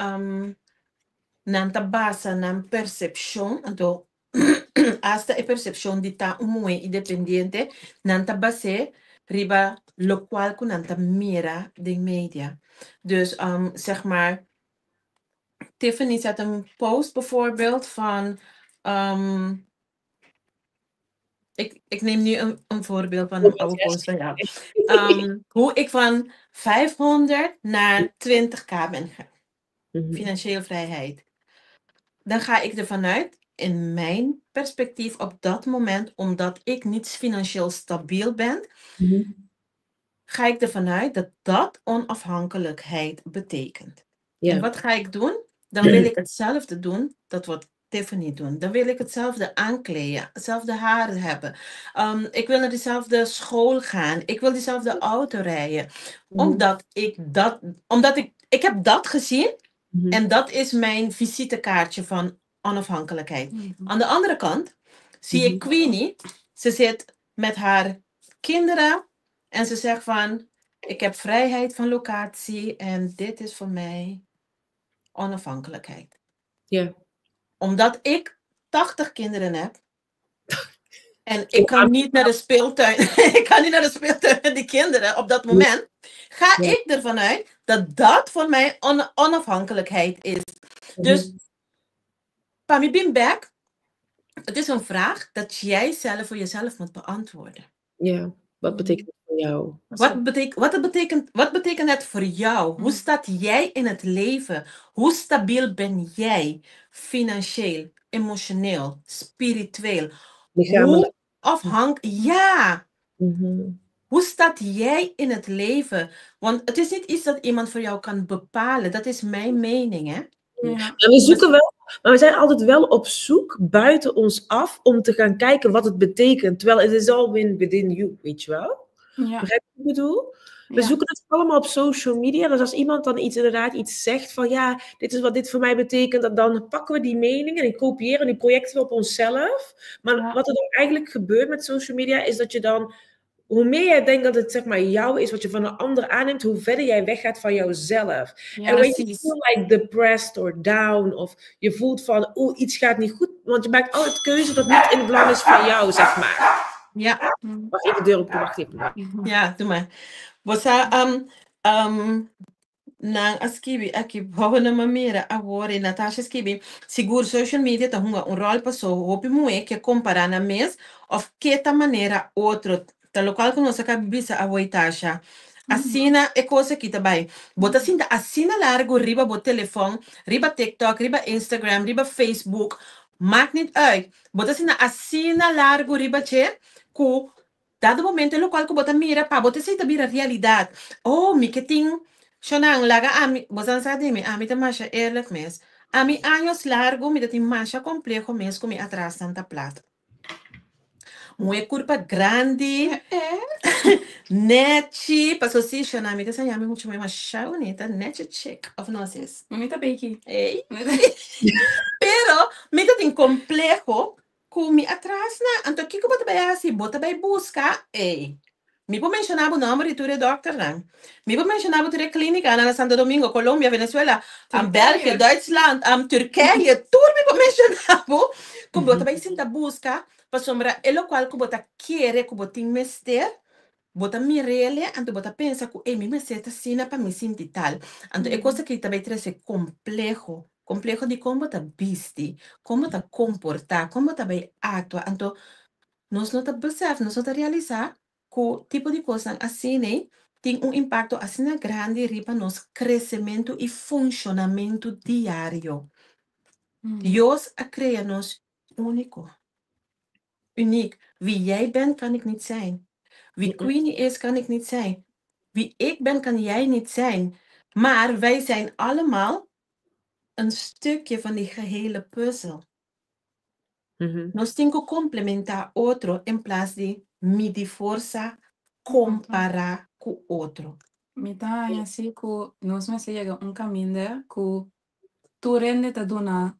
nan ta basa nan persepshon, anto hasta e persepshon di ta un muhé independiente, nan ta bas'é riba lokual ku nan ta mira den media. Dus zeg maar, Tiffany zet een post bijvoorbeeld van, ik neem nu een voorbeeld van een oude post van jou. Hoe ik van 500 naar 20k ben gegaan. Financiële vrijheid. Dan ga ik ervan uit, in mijn perspectief op dat moment, omdat ik niet financieel stabiel ben, ga ik ervan uit dat dat onafhankelijkheid betekent. En wat ga ik doen? Dan wil ik hetzelfde doen dat wat Tiffany doen. Dan wil ik hetzelfde aankleden, hetzelfde haar hebben. Ik wil naar dezelfde school gaan. Ik wil diezelfde auto rijden. Omdat ik dat, omdat ik heb dat gezien en dat is mijn visitekaartje van onafhankelijkheid. Aan de andere kant zie ik Queenie, ze zit met haar kinderen en ze zegt van, ik heb vrijheid van locatie en dit is voor mij onafhankelijkheid. Omdat ik 80 kinderen heb en ik kan niet naar de speeltuin, ik kan niet naar de speeltuin met die kinderen op dat moment, ga ik ervan uit dat dat voor mij onafhankelijkheid is. Dus, pa mi bin bek, het is een vraag dat jij zelf voor jezelf moet beantwoorden. Ja, wat betekent het voor jou? Wat betekent het voor jou? Hoe staat jij in het leven? Hoe stabiel ben jij financieel, emotioneel, spiritueel? Lichamelijk. Hoe ja. Hoe staat jij in het leven? Want het is niet iets dat iemand voor jou kan bepalen. Dat is mijn mening, hè? En we zoeken wel, maar we zijn altijd wel op zoek buiten ons af om te gaan kijken wat het betekent. Terwijl het is al within you, weet je wel? Begrijp je wat ik bedoel? We zoeken het allemaal op social media. Dus als iemand dan inderdaad iets zegt van ja, dit is wat dit voor mij betekent, dan pakken we die mening en die kopiëren en die projecten we op onszelf. Maar wat er dan eigenlijk gebeurt met social media is dat je dan, hoe meer jij denkt dat het jou is wat je van een ander aanneemt, hoe verder jij weggaat van jouzelf. En when you feel like depressed or down, of je voelt van, oeh, iets gaat niet goed, want je maakt altijd keuze dat niet in het belang is van jou. Wacht even, de deur open, wacht even. Ja, doe maar. Bosa, nan a skibi aki boven na mamera awor Natasha skibi sigur social media ta hunga un rol paso hopi muhé ke kompará nan mes òf ke ta manera otro ta lokual ku nos a kaba bisa awor Tasha. Asina e kos aki ta bai. Bo ta sinta asina largu riba bo telefòn, riba TikTok, riba Instagram, riba Facebook, maakt niet uit. Bo ta sinta asina largu riba dje ku dado momento e lokual ku bo ta mira pa bo ta esei ta bira realidat. Oh, mi ke tin shonan laga ami, bo sa sa di mi, ami ta masha eerlijk mes. Ami años largu mi ta tin masha kompleho mes ku mi atrasnan ta plat. Muhé kurpa grandi, nechi, paso si shonan mi ta sa yami muchu muhé masha bunita, nechi chick, of no sis? Mi ta beki. Ey. Pero mi ta tin kompleho ku mi atrasnan, anto kiko bo ta bai hasi? Bo ta bai buska, ey, mi por menshoná bo nòmber di tur e dòkternan, mi por menshoná bo tur e klínikanan na Santo Domingo, Colombia, Venezuela, België, Duitsland, Turkije, tur mi por menshoná bo, ku bo ta bai sinta buska, pasobra e lokual ku bo ta kere ku bo tin mester, bo ta mir'el, anto bo ta pensa ku, ey, mi mester ta asina pa mi sinti tal. Anto e kos aki ta bai trese kompleho, kompleho di kon bo ta bisti, kon bo ta komportá, kon bo ta bai aktua. Anto nos no ta besef, nos no ta realisá ku tipo di kosnan asina ei tin un impakto asina grandi riba nos kresementu i funshonamentu diario. Dios a krea nos úniko, uniek. Wie jij bent, kan ik niet zijn. Wie Queenie is, kan ik niet zijn. Wie ik ben, kan jij niet zijn. Maar wij zijn allemaal een stukje van die gehele puzzel. Nos tin ku komplementá otro in plas di midi forsa, kompará ku otro. Mi ta haña si ku nos mester yega un kaminda ku tur hende ta duna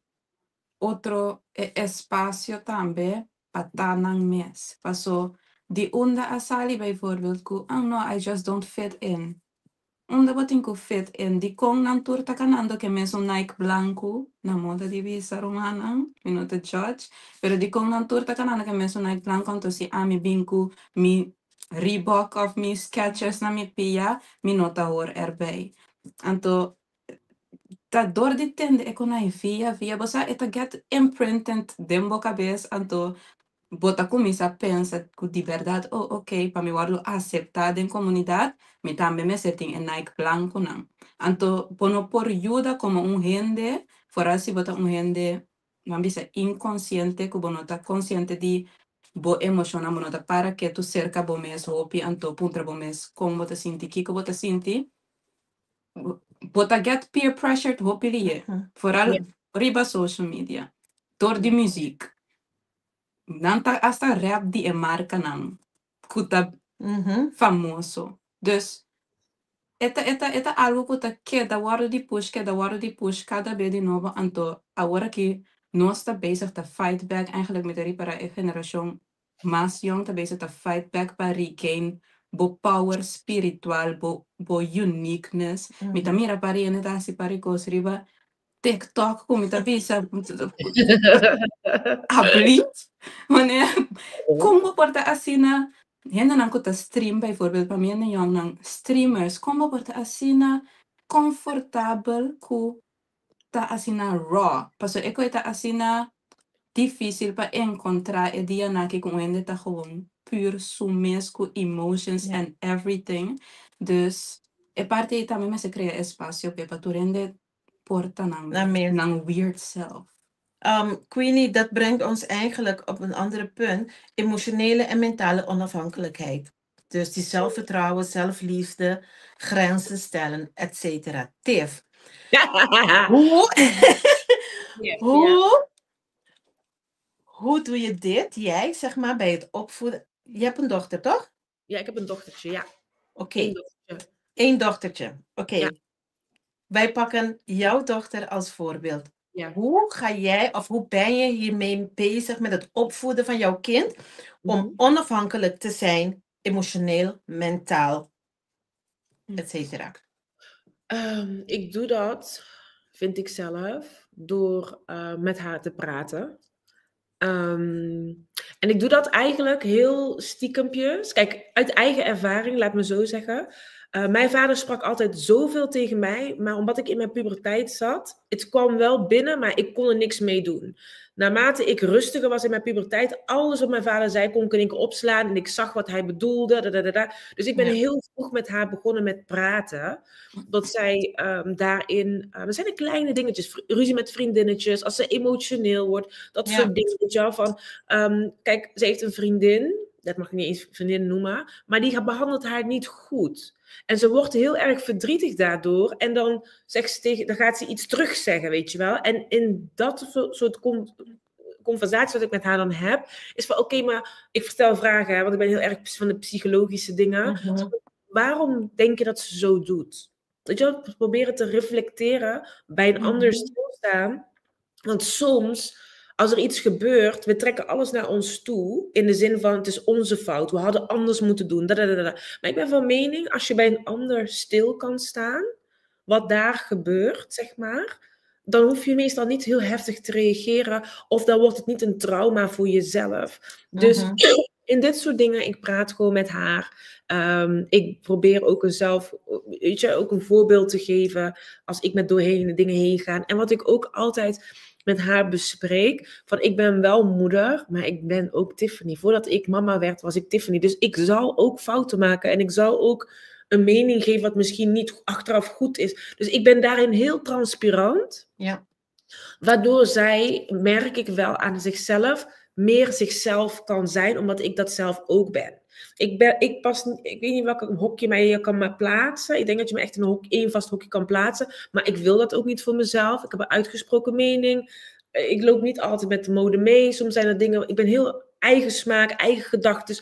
otro e espasio tambe pa ta nan mes. Paso di unda a sali bijvoorbeeld ku, oh no, I just don't fit in. Unda bo tin ku fit in? Dikon nan tur ta kanando ke mesun Nike blanku? Na moda di bisa rumannan, mi no ta judge, pero dikon nan tur ta kanando ke mesun Nike blanku, anto si ami bin ku mi Reebok of mi Skechers na mi pia, mi no ta hoor erbij. Anto ta dor di tende e konai via via, bo sa e ta get imprinted den bo kabes, anto bo ta kuminsá pensa ku di bèrdat, oh ok, pa mi wòrdu aseptá den komunidat, mi tambe mester tin e Nike blankunan. Anto bo no por yuda komo un hende, foral si bo ta un hende, nan bisa inkonsiente, ku bo no ta konsiente di bo emoshonnan, bo no ta para ketu serka bo mes hopi, anto puntra bo mes kon bo ta sinti, kiko bo ta sinti, bo ta get peer pressured hopi lihe, foral riba social media. Dor di muziek. Nan ta hasta rap di e markanan ku ta famoso. Dus e ta e ta e ta algu ku ta keda wòrdu di push, keda wòrdu di push kada be di nobo. Anto awor aki nos ta bezig ta fight back eigenlijk mi ta ripará e generashon mas yong ta bezig ta fight back pa regain bo power spiritual, bo bo uniqueness. Mi ta mira par hende ta hasi par di kos riba TikTok ku mi ta bisa ablit manera kon bo por ta asina hendenan ku ta stream bijvoorbeeld pa mi hende yòngnan streamers kon bo por ta asina konfortabel ku ta asina raw pasobra e ku e ta asina difísil pa enkontrá e dianan aki ku un hende ta gewoon pur su mes ku emotions and everything dus e parti ei tambe mester krea espasio p'e pa tur hende por ta nan Nan mes. nan weird self. Queenie, dat brengt ons eigenlijk op een andere punt. Emotionele en mentale onafhankelijkheid. Dus die zelfvertrouwen, zelfliefde, grenzen stellen, et cetera. Tiff, hoe, hoe, hoe doe je dit, jij, zeg maar, bij het opvoeden? Je hebt een dochter, toch? Ja, ik heb een dochtertje, ja. Oké. Eén dochtertje. Eén dochtertje, oké. Ja. Wij pakken jouw dochter als voorbeeld. Ja. Hoe ga jij of hoe ben je hiermee bezig met het opvoeden van jouw kind om onafhankelijk te zijn, emotioneel, mentaal, et cetera? Ik doe dat, vind ik zelf, door met haar te praten. En ik doe dat eigenlijk heel stiekempjes. Kijk, uit eigen ervaring, laat me zo zeggen. Mijn vader sprak altijd zoveel tegen mij, maar omdat ik in mijn puberteit zat, het kwam wel binnen, maar ik kon er niks mee doen. Naarmate ik rustiger was in mijn puberteit, alles wat mijn vader zei, kon ik in één keer opslaan en ik zag wat hij bedoelde. Da, da, da, da. Dus ik ben heel vroeg met haar begonnen met praten. Dat zij daarin, er zijn de kleine dingetjes, ruzie met vriendinnetjes, als ze emotioneel wordt, dat soort dingen. Weet je wel, van kijk, ze heeft een vriendin, dat mag ik niet eens vriendin noemen, maar die behandelt haar niet goed. En ze wordt heel erg verdrietig daardoor. En dan zegt ze tegen, dan gaat ze iets terugzeggen, weet je wel. En in dat soort conversatie wat ik met haar dan heb, is van oké, maar ik vertel vragen, hè, want ik ben heel erg van de psychologische dingen. Waarom denk je dat ze zo doet? Weet je wel, proberen te reflecteren, bij een ander stilstaan. Want soms, als er iets gebeurt, we trekken alles naar ons toe. In de zin van, het is onze fout. We hadden anders moeten doen. Da, da, da, da. Maar ik ben van mening, als je bij een ander stil kan staan, wat daar gebeurt, dan hoef je meestal niet heel heftig te reageren. Of dan wordt het niet een trauma voor jezelf. Dus in dit soort dingen, ik praat gewoon met haar. Ik probeer ook een zelf, weet je, ook een voorbeeld te geven als ik met doorheen de dingen heen ga. En wat ik ook altijd met haar bespreek, van ik ben wel moeder, maar ik ben ook Tiffany. Voordat ik mama werd, was ik Tiffany. Dus ik zal ook fouten maken en ik zal ook een mening geven wat misschien niet achteraf goed is. Dus ik ben daarin heel transparant. Waardoor zij, merk ik wel aan zichzelf, meer zichzelf kan zijn, omdat ik dat zelf ook ben. Ik ben, ik pas niet, ik weet niet welk hokje mij je kan maar plaatsen. Ik denk dat je me echt in één vast hokje kan plaatsen. Maar ik wil dat ook niet voor mezelf. Ik heb een uitgesproken mening. Ik loop niet altijd met de mode mee. Soms zijn er dingen... Ik ben heel eigen smaak, eigen gedachtes.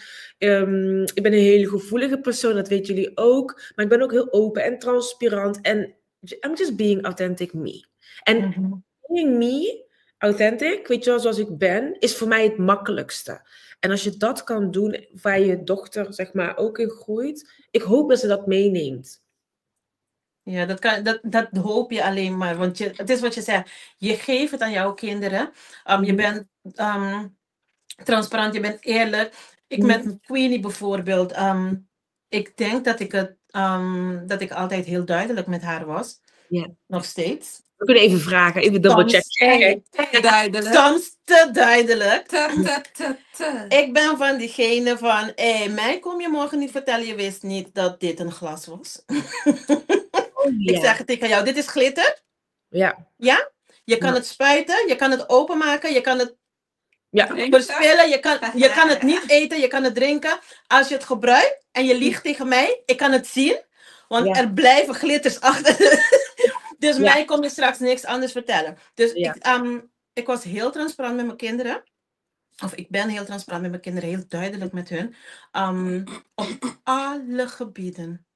Ik ben een hele gevoelige persoon, dat weten jullie ook. Maar ik ben ook heel open en transparant. En I'm just being authentic me. En being me, authentic, zoals ik ben, is voor mij het makkelijkste. En als je dat kan doen, waar je dochter ook in groeit, ik hoop dat ze dat meeneemt. Ja, dat hoop je alleen maar. Want het is wat je zegt, je geeft het aan jouw kinderen. Je bent transparant, je bent eerlijk. Ik met Queenie bijvoorbeeld, ik denk dat ik altijd heel duidelijk met haar was. Nog steeds. We kunnen even vragen, even double Soms checken. Te duidelijk. Soms te duidelijk. Te, te, te, te. Ik ben van diegene van, hey, mij kom je morgen niet vertellen, je wist niet dat dit een glas was. Ik zeg het tegen jou, dit is glitter. Ja? Je kan het spuiten, je kan het openmaken, je kan het Drinken. verspillen, je kan het niet eten, je kan het drinken. Als je het gebruikt en je liegt tegen mij, ik kan het zien, want er blijven glitters achter. Dus mij kom je straks niks anders vertellen. Dus Ik was heel transparant met mijn kinderen. Of ik ben heel transparant met mijn kinderen, heel duidelijk met hun. Op alle gebieden.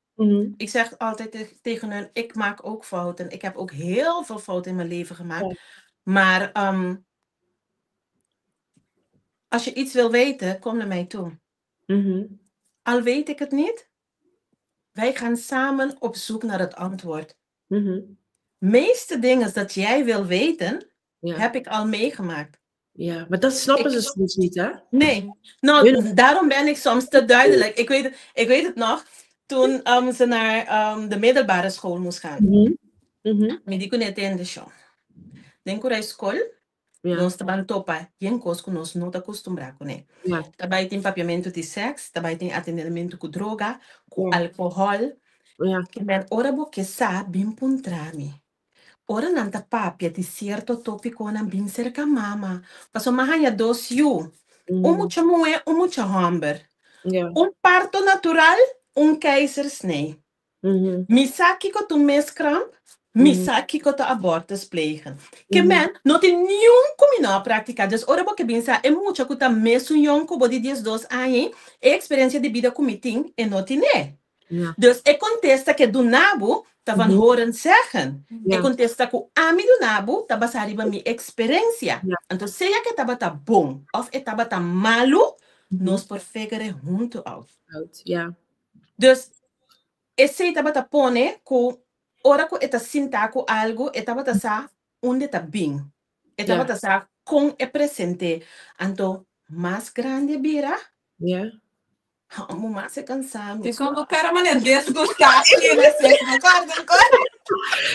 Ik zeg altijd tegen hun, ik maak ook fouten. Ik heb ook heel veel fouten in mijn leven gemaakt. Maar als je iets wil weten, kom naar mij toe. Al weet ik het niet, wij gaan samen op zoek naar het antwoord. Meeste dingen dat jij wil weten, heb ik al meegemaakt. Ja, maar dat snappen ze soms niet, hè? Nee. Nou, daarom ben ik soms te duidelijk. Ik weet het nog, toen ze naar de middelbare school moest gaan. Mi di kuné tende shon. Den ku skol, nos ta ban topa yen kos ku nos no ta akustumbrá kuné. Daarbij tin papiamentu di seks, daarbij tin atendimentu ku droga, ku alkohòl. Ke men ora bo ke sa bin puntra mi. Ora nan ta papia di sierto tópikonan bin serka mama. Paso m'a haña dos yu. Un mucha muhé, un mucha hòmber. Un parto natural, un keizersnee. Mi sa kiko ta miskramp, mi sa kiko ta abortus plegen. Ke men no tin niun ku mi no a praktiká. Dus ora bo ke bin sa e mucha ku ta mesun yòn ku bo di 12 aña, e eksperensia di bida ku mi tin e no tin'é. Dus e kontesta ku duna bo, ta van horen zeggen. E kontesta ku ami duna bo, ta basá riba mi eksperensia. Anto, sea ku tabata bon òf e tabata malu, nos por figure huntu uit. Uit, ja. Dus esei tabata pone ku ora ku e ta sinta ku algu, e tabata sa unda ta bin. E tabata sa kon e present'é. Anto, mas grandi bira, mas e kansa. Ik kom elkaar maar net disgustatie.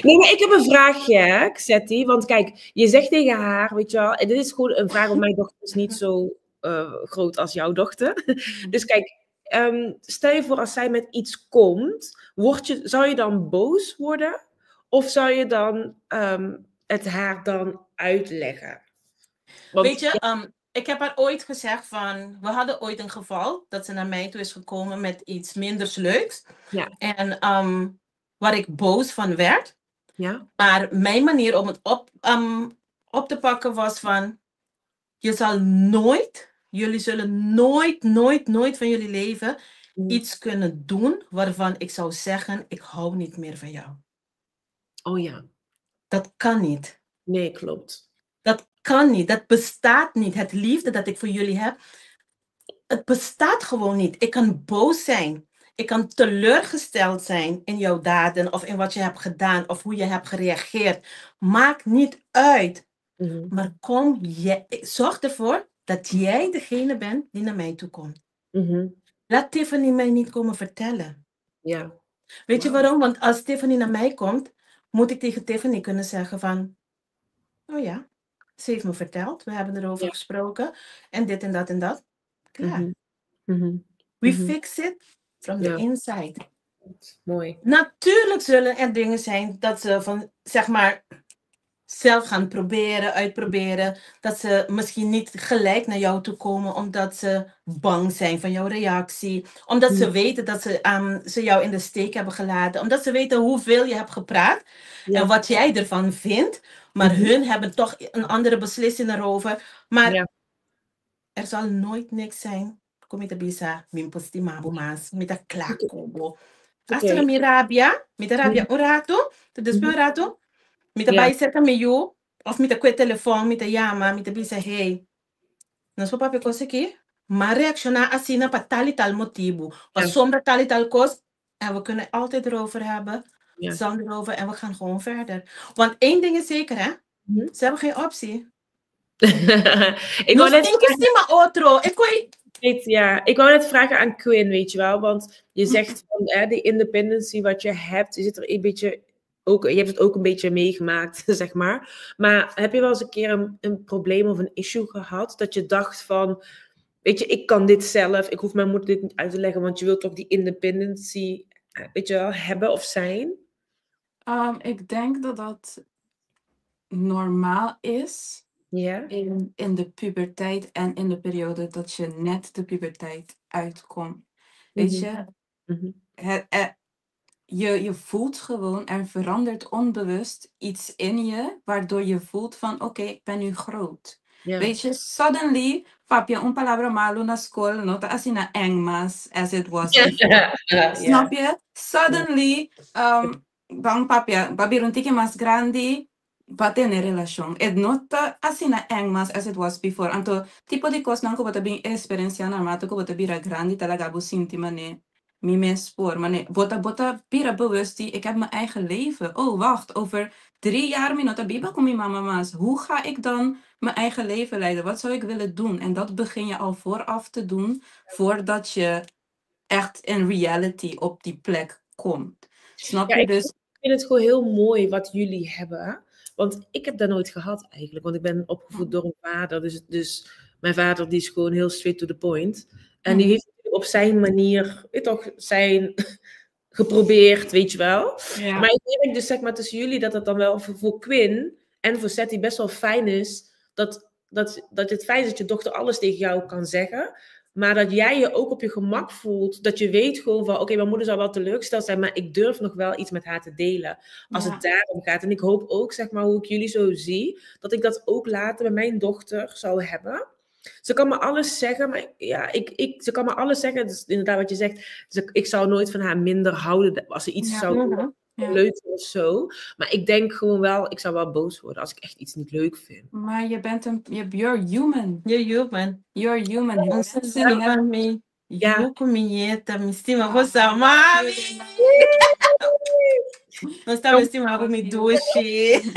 Nee, maar ik heb een vraagje, hè, Xetti. Want kijk, je zegt tegen haar, weet je wel, en dit is gewoon een vraag, want mijn dochter is niet zo groot als jouw dochter. Dus kijk, stel je voor als zij met iets komt, zou je dan boos worden? Of zou je dan het haar dan uitleggen? Want, Weet je, ik heb haar ooit gezegd van, we hadden ooit een geval dat ze naar mij toe is gekomen met iets minder leuks. En waar ik boos van werd. Maar mijn manier om het op te pakken was van, je zal nooit, jullie zullen nooit, nooit, nooit van jullie leven iets kunnen doen waarvan ik zou zeggen, ik hou niet meer van jou. Oh ja. Dat kan niet. Nee, klopt. Dat kan niet. Dat bestaat niet. Het liefde dat ik voor jullie heb, het bestaat gewoon niet. Ik kan boos zijn. Ik kan teleurgesteld zijn in jouw daden of in wat je hebt gedaan of hoe je hebt gereageerd. Maakt niet uit. Maar kom, jij, zorg ervoor dat jij degene bent die naar mij toe komt. Laat Tiffany mij niet komen vertellen. Weet je waarom? Want als Tiffany naar mij komt, moet ik tegen Tiffany kunnen zeggen van, oh ja, ze heeft me verteld, we hebben erover gesproken en dit en dat en dat. Klaar. We fix it from the inside. Mooi. Natuurlijk zullen er dingen zijn dat ze van, zeg maar, zelf gaan proberen, uitproberen. Dat ze misschien niet gelijk naar jou toe komen omdat ze bang zijn van jouw reactie. Omdat ze weten dat ze jou in de steek hebben gelaten. Omdat ze weten hoeveel je hebt gepraat en wat jij ervan vindt. Maar hun hebben toch een andere beslissing erover. Maar er zal nooit niks zijn. Ku mi ta bisa, mi n'po stima bo mas, mi ta kla ku bo. Hasta mi rabia, mi ta rabia un ratu, dus un ratu, mi ta bai serka mi yu, òf mi ta kue telefòn, mi ta yama, mi ta bisa, hey, nos por papia kos aki, m'a reakshoná asina pa tal i tal motibu, pa sombra tal i tal kos, en we kunnen altijd erover hebben, zonder erover, en we gaan gewoon verder. Want één ding is zeker, hè, ze hebben geen optie. Ik wou Nos net tin ku stima otro. Ik koi Weet, ja, ik wou net vragen aan Quinn, weet je wel, want je zegt van hè, die independency wat je hebt, je zit er een beetje ook, je hebt het ook een beetje meegemaakt, zeg maar. Maar heb je wel eens een keer een probleem of een issue gehad dat je dacht van, weet je, ik kan dit zelf, ik hoef mijn moeder dit niet uit te leggen, want je wilt toch die independency, weet je wel, hebben of zijn? Ik denk dat dat normaal is in de puberteit en in de periode dat je net de puberteit uitkomt. Weet je, Je voelt gewoon, er verandert onbewust iets in je, waardoor je voelt van: oké, ik ben nu groot. Weet je, suddenly, papia un palabra malo na skol, no ta asina eng mas as it was before. Snap je? Suddenly, ban papia, b'a bira un tiki mas grandi, b'a tene relashon. E no ta asina eng mas as it was before. Anto, tipo di kosnan ku bo ta bin eksperensiá naarmate ku bo ta bira grandi ta laga bo sinti manera mi mes por, manera bo ta bira bewust di: ik heb mijn eigen leven. Oh, wacht, over 3 jaar mi no ta biba ku mi mama mas. Hoe ga ik dan mijn eigen leven leiden? Wat zou ik willen doen? En dat begin je al vooraf te doen, voordat je echt in reality op die plek komt. Snap Ja, je? ik Dus vind het gewoon heel mooi wat jullie hebben. Want ik heb dat nooit gehad eigenlijk. Want ik ben opgevoed door een vader. Dus mijn vader, die is gewoon heel straight to the point. En die heeft op zijn manier, weet toch, zijn geprobeerd, weet je wel. Maar ik merk dus, zeg maar, tussen jullie dat het dan wel voor Quinn en voor Seti best wel fijn is dat het fijn is dat je dochter alles tegen jou kan zeggen. Maar dat jij je ook op je gemak voelt. Dat je weet gewoon van: oké, mijn moeder zal wel teleurgesteld zijn, maar ik durf nog wel iets met haar te delen als het daarom gaat. En ik hoop ook, zeg maar, hoe ik jullie zo zie, dat ik dat ook later bij mijn dochter zou hebben. Ze kan me alles zeggen, maar ja, ze kan me alles zeggen. Dus inderdaad wat je zegt, dus ik zou nooit van haar minder houden als ze iets zou doen leuk of zo. Maar ik denk gewoon wel, ik zou wel boos worden als ik echt iets niet leuk vind. Maar je bent een, you're human. You're human. You're human. Onze Mensen die hebben mami. Ja. Yu mi ta, mi stima bo, mami. Nos ta stima bo, mi dushi.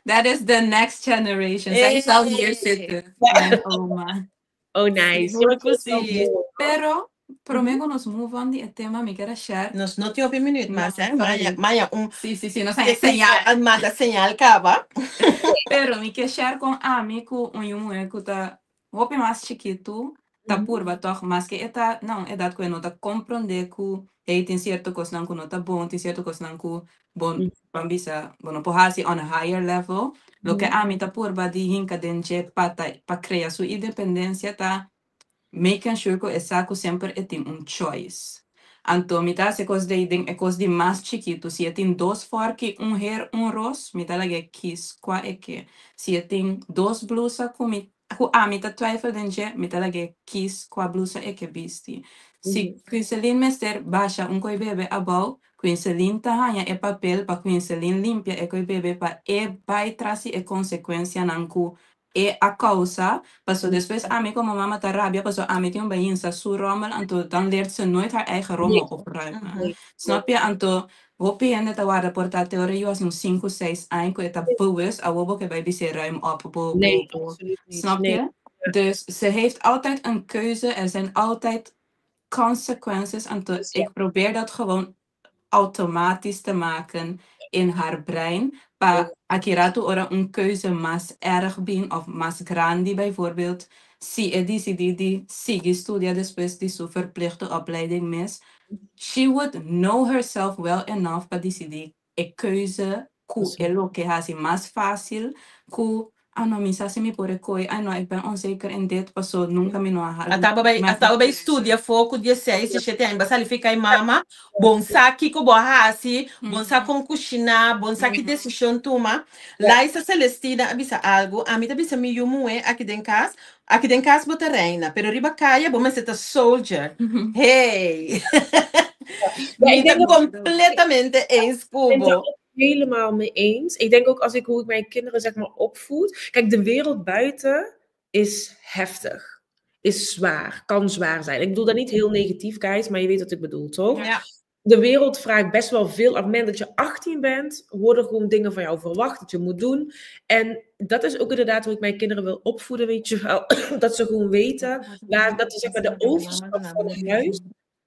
That is the next generation. Zij zal hier zitten. Mijn oma. Oh, nice. Ja, maar ik vind het wel Precies. mooi. Pero, promé ku nos move on di e tema, mi ke share. Nos no tin hopi minuut, No, mas, hè? sorry. Maya, maya, un Si, nos a señal. Manda señal kaba. Pero mi ke share kon ami ku un yu muhé ku ta hopi mas chikitu, ta purba toch, maske e ta na un edat ku e no ta komprondé ku hey, tin sierto kosnan ku no ta bon, tin sierto kosnan ku bon, ban bisa, bo no por hasi on a higher level. Loke ami ta purba di hinka den dje pa krea su independensia ta making sure ku e sa ku semper e tin un choice. Anto, mi ta hasi kos di den e kos di mas chikitu. Si e tin dos forki, un her, un ros, mi ta lag'é kies kua e ke. Si e tin dos blusa ku ami ta twijfel den dje, mi ta lag'é kies kua blusa e ke bisti. Si Quinceline mester basha un koi bebe abou, Quinceline ta haña e papel pa Quinceline limpia e koi bebe pa e bai tras e konsekuensianan ku e a kousa, paso despues ami komo mama ta rabia, paso ami tin un bainsa su rommel, anto dan leert ze nooit haar eigen rommel opruimen. Snap je? Anto, hopi hende ta warda por ta te ora e yu un 5, 6 aña ku e ta bewust, awor bo ke bai bis'é ruim op, bo, bo, Nee, bo. absoluut niet. Snap Nee. je? Dus ze heeft altijd een keuze, er zijn altijd consequences. Anto, ik probeer dat gewoon automatisch te maken in haar brein. Pa aki ratu ora un keuze mas erg bin of mas grandi bijvoorbeeld. Si e disidí di sigui studia despues di su verplichte opleiding mes, she would know herself well enough pa disidí e keuze ku e loke hasi mas fásil ku: ah no, mi sa si mi por e koi, ah no, ik ben onzeker in dit, paso nunka mi no a Ataba bai studia foku 16, 17 aña, b'a sali fo'i mama, bo n' sa kiko bo hasi, bo n' sa kon kushiná, bo n' sa ki desishon tuma. Laisa Celestina a bisa algu, ami ta bisa mi yu muhé aki den kas bo ta reina, pero riba kaya bo mester ta soldier. Hey! Ja, Mi ik ta denk dat kompletamente eens Ik ben het daar ku bo. ook helemaal mee eens. Ik denk ook als ik hoe ik mijn kinderen, zeg maar, opvoed. Kijk, de wereld buiten is heftig. Is zwaar. Kan zwaar zijn. Ik bedoel dat niet heel negatief, guys, maar je weet wat ik bedoel, toch? Ja. De wereld vraagt best wel veel. Op het moment dat je 18 bent, worden gewoon dingen van jou verwacht dat je moet doen. En dat is ook inderdaad hoe ik mijn kinderen wil opvoeden, weet je wel. Dat ze gewoon weten dat zeg maar, de overstap van het huis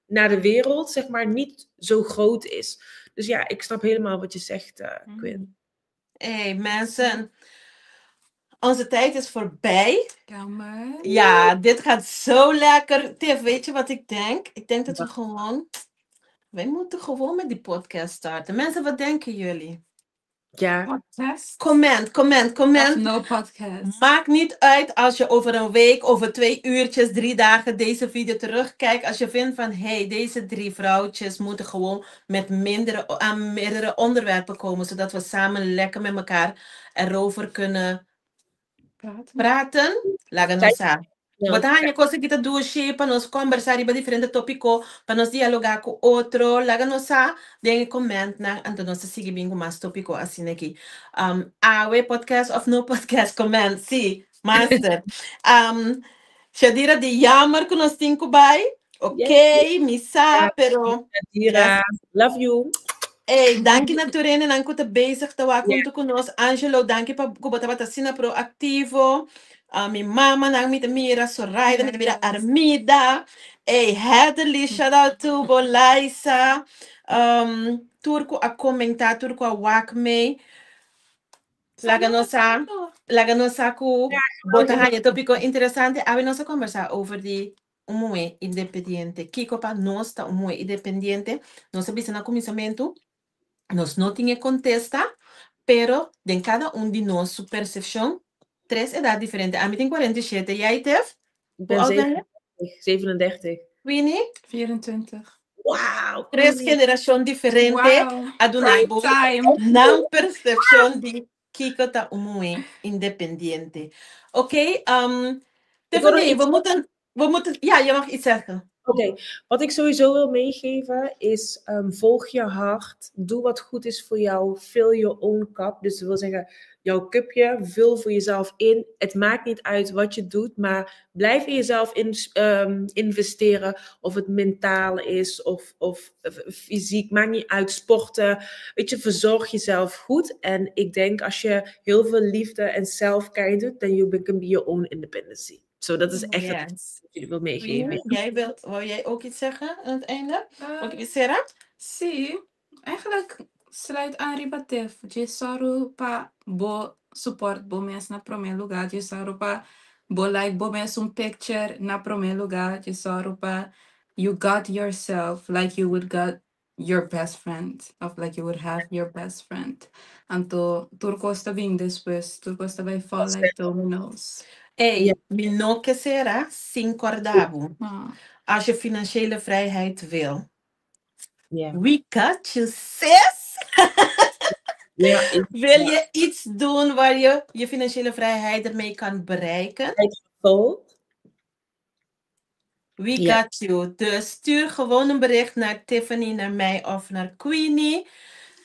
naar de wereld, zeg maar, niet zo groot is. Dus ja, ik snap helemaal wat je zegt, Quinn. Hey, mensen. Onze tijd is voorbij. Jammer. Ja, dit gaat zo lekker. Tiff, weet je wat ik denk? Ik denk dat we Wat? gewoon... Wij moeten gewoon met die podcast starten. Mensen, wat denken jullie? Ja. Podcast? Comment, comment, Of comment. no podcast? Maakt niet uit als je over een week, over 2 uurtjes, 3 dagen deze video terugkijkt. Als je vindt van, hé, hey, deze 3 vrouwtjes moeten gewoon met mindere, aan meerdere onderwerpen komen. Zodat we samen lekker met elkaar erover kunnen Praten. praten. Laga nos sa. Ja. Bo ta haña kos aki ta dushi pa nos kombersá riba diferente tópiko, pa nos dialogá ku otro. Laga nos sa den e komentnan, anto nos ta sigui bin ku mas tópiko asina aki. Um, awe podcast of no podcast, comment, sí, master. Um, Shadira di jammer ku nos tin ku bai. Ok, mi sa, pero Shadira, love you. Ey, danki na tur hendenan ku ta bezig ta wak huntu ku nos. Angelo, danki pa ku bo tabata asina proaktivo. Ah, mi mamanan mi ta mira, Zoraida, mi ta mira Armida. Ey, Heatherly, shout out to bo, Liza. Um, tur ku a komentá, tur ku a wak mee. Laga nos sa, laga nos sa ku bo ta haña tópiko interesante. Awe nos a kombersá over di un muhé independiente. Kiko pa nos ta un muhé independiente? Nos a bisa na kuminsamentu, nos no tin e kontesta, pero den kada un di nos su persepshon, tres edat diferente. Ami tin 47, jij Tiff? Ik ben Hoe oud ben je? 37. Winnie? 24. Wauw. Tres Winnie. generashon diferente Wow. a duna Prime bo time. nan persepshon di kiko ta un muhé independiente. Oké, Ik wil nog Tiffany, iets we moeten, we moeten, ja, je mag iets zeggen. Oké, wat ik sowieso wil meegeven is, volg je hart, doe wat goed is voor jou, fill your own cup. Dus dat wil zeggen, jouw cupje, vul voor jezelf in. Het maakt niet uit wat je doet, maar blijf in jezelf investeren. Of het mentaal is of fysiek, maakt niet uit, sporten. Verzorg jezelf goed. En ik denk als je heel veel liefde en self-care doet, then you can be your own independency. Zo, dat is echt wat ik jullie wil meegeven. Wie, jij wilt, wou jij ook iets zeggen aan het einde? Ook iets, Sarah? Sí, eigenlijk sluit aan riba Tiff. Je soru pa bo support bo mes na prome lugar. Je soru pa bo like bo mes un picture na prome lugar. Je soru pa you got yourself like you would got your best friend. Of like you would have your best friend. Anto tur kos ta bin despues. Tur kos ta bay fall like dominoes. Ey, mi no ke sera sin korda bo. Als je financiële vrijheid wil. We got you, sis! Wil je iets doen waar je je financiële vrijheid ermee kan bereiken? We got you. Dus stuur gewoon een bericht naar Tiffany, naar mij of naar Queenie.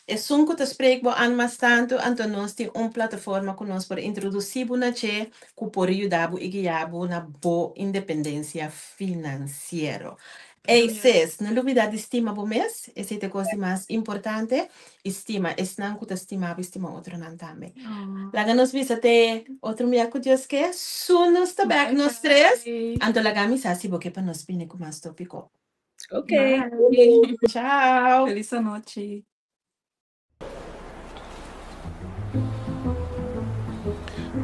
Esun ku ta spreek bo an mas tantu, anto nos tin un plataforma ku nos por introdusí bo na dje, ku por yuda bo i guia bo na bo independensia finansiero. Ey sis, no lubida di stima bo mes, esei ta e kos di mas importante, i stima esnan ku ta stima bo i stima otronan tambe. Laga nos bisa te otro mia ku Dios ke, su nos ta bek nos tres, anto laga mi sa si bo ke pa nos bini ku mas topiko. Ok. Bye. Ciao. Feliz anochi.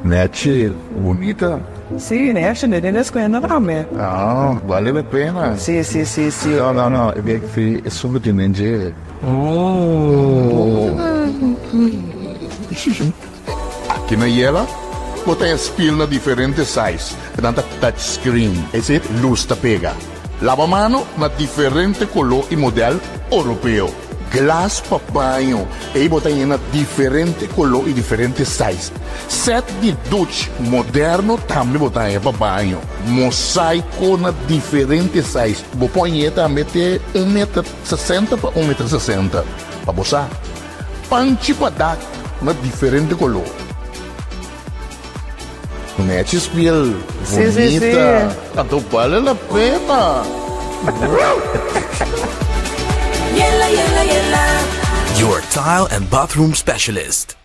Nechi, bunita. Sí, nechi, ne den escuela tambe. Ah, vale la pena. Sí, sí, sí, sí. No, no, no, e bek fi e solo tin den dje. Oh. Aki na Yela, bo ta spil na diferente size, nan ta touch screen, es luz ta pega. Laba mano na diferente color y model europeo. Glas pa baño, ey bo ta na diferente color y diferente size. Set di douche moderno tambe bo ta pa baño. Mosaico na diferente size. Bo por tambe te 1,60 meter pa 1,60 meter. Pa bo sa. Panchi pa dak na diferente color. Nechi spiel, Sí, sí, sí. bunita. Tanto vale la pena. Yela, yela, yela. Your tile and bathroom specialist.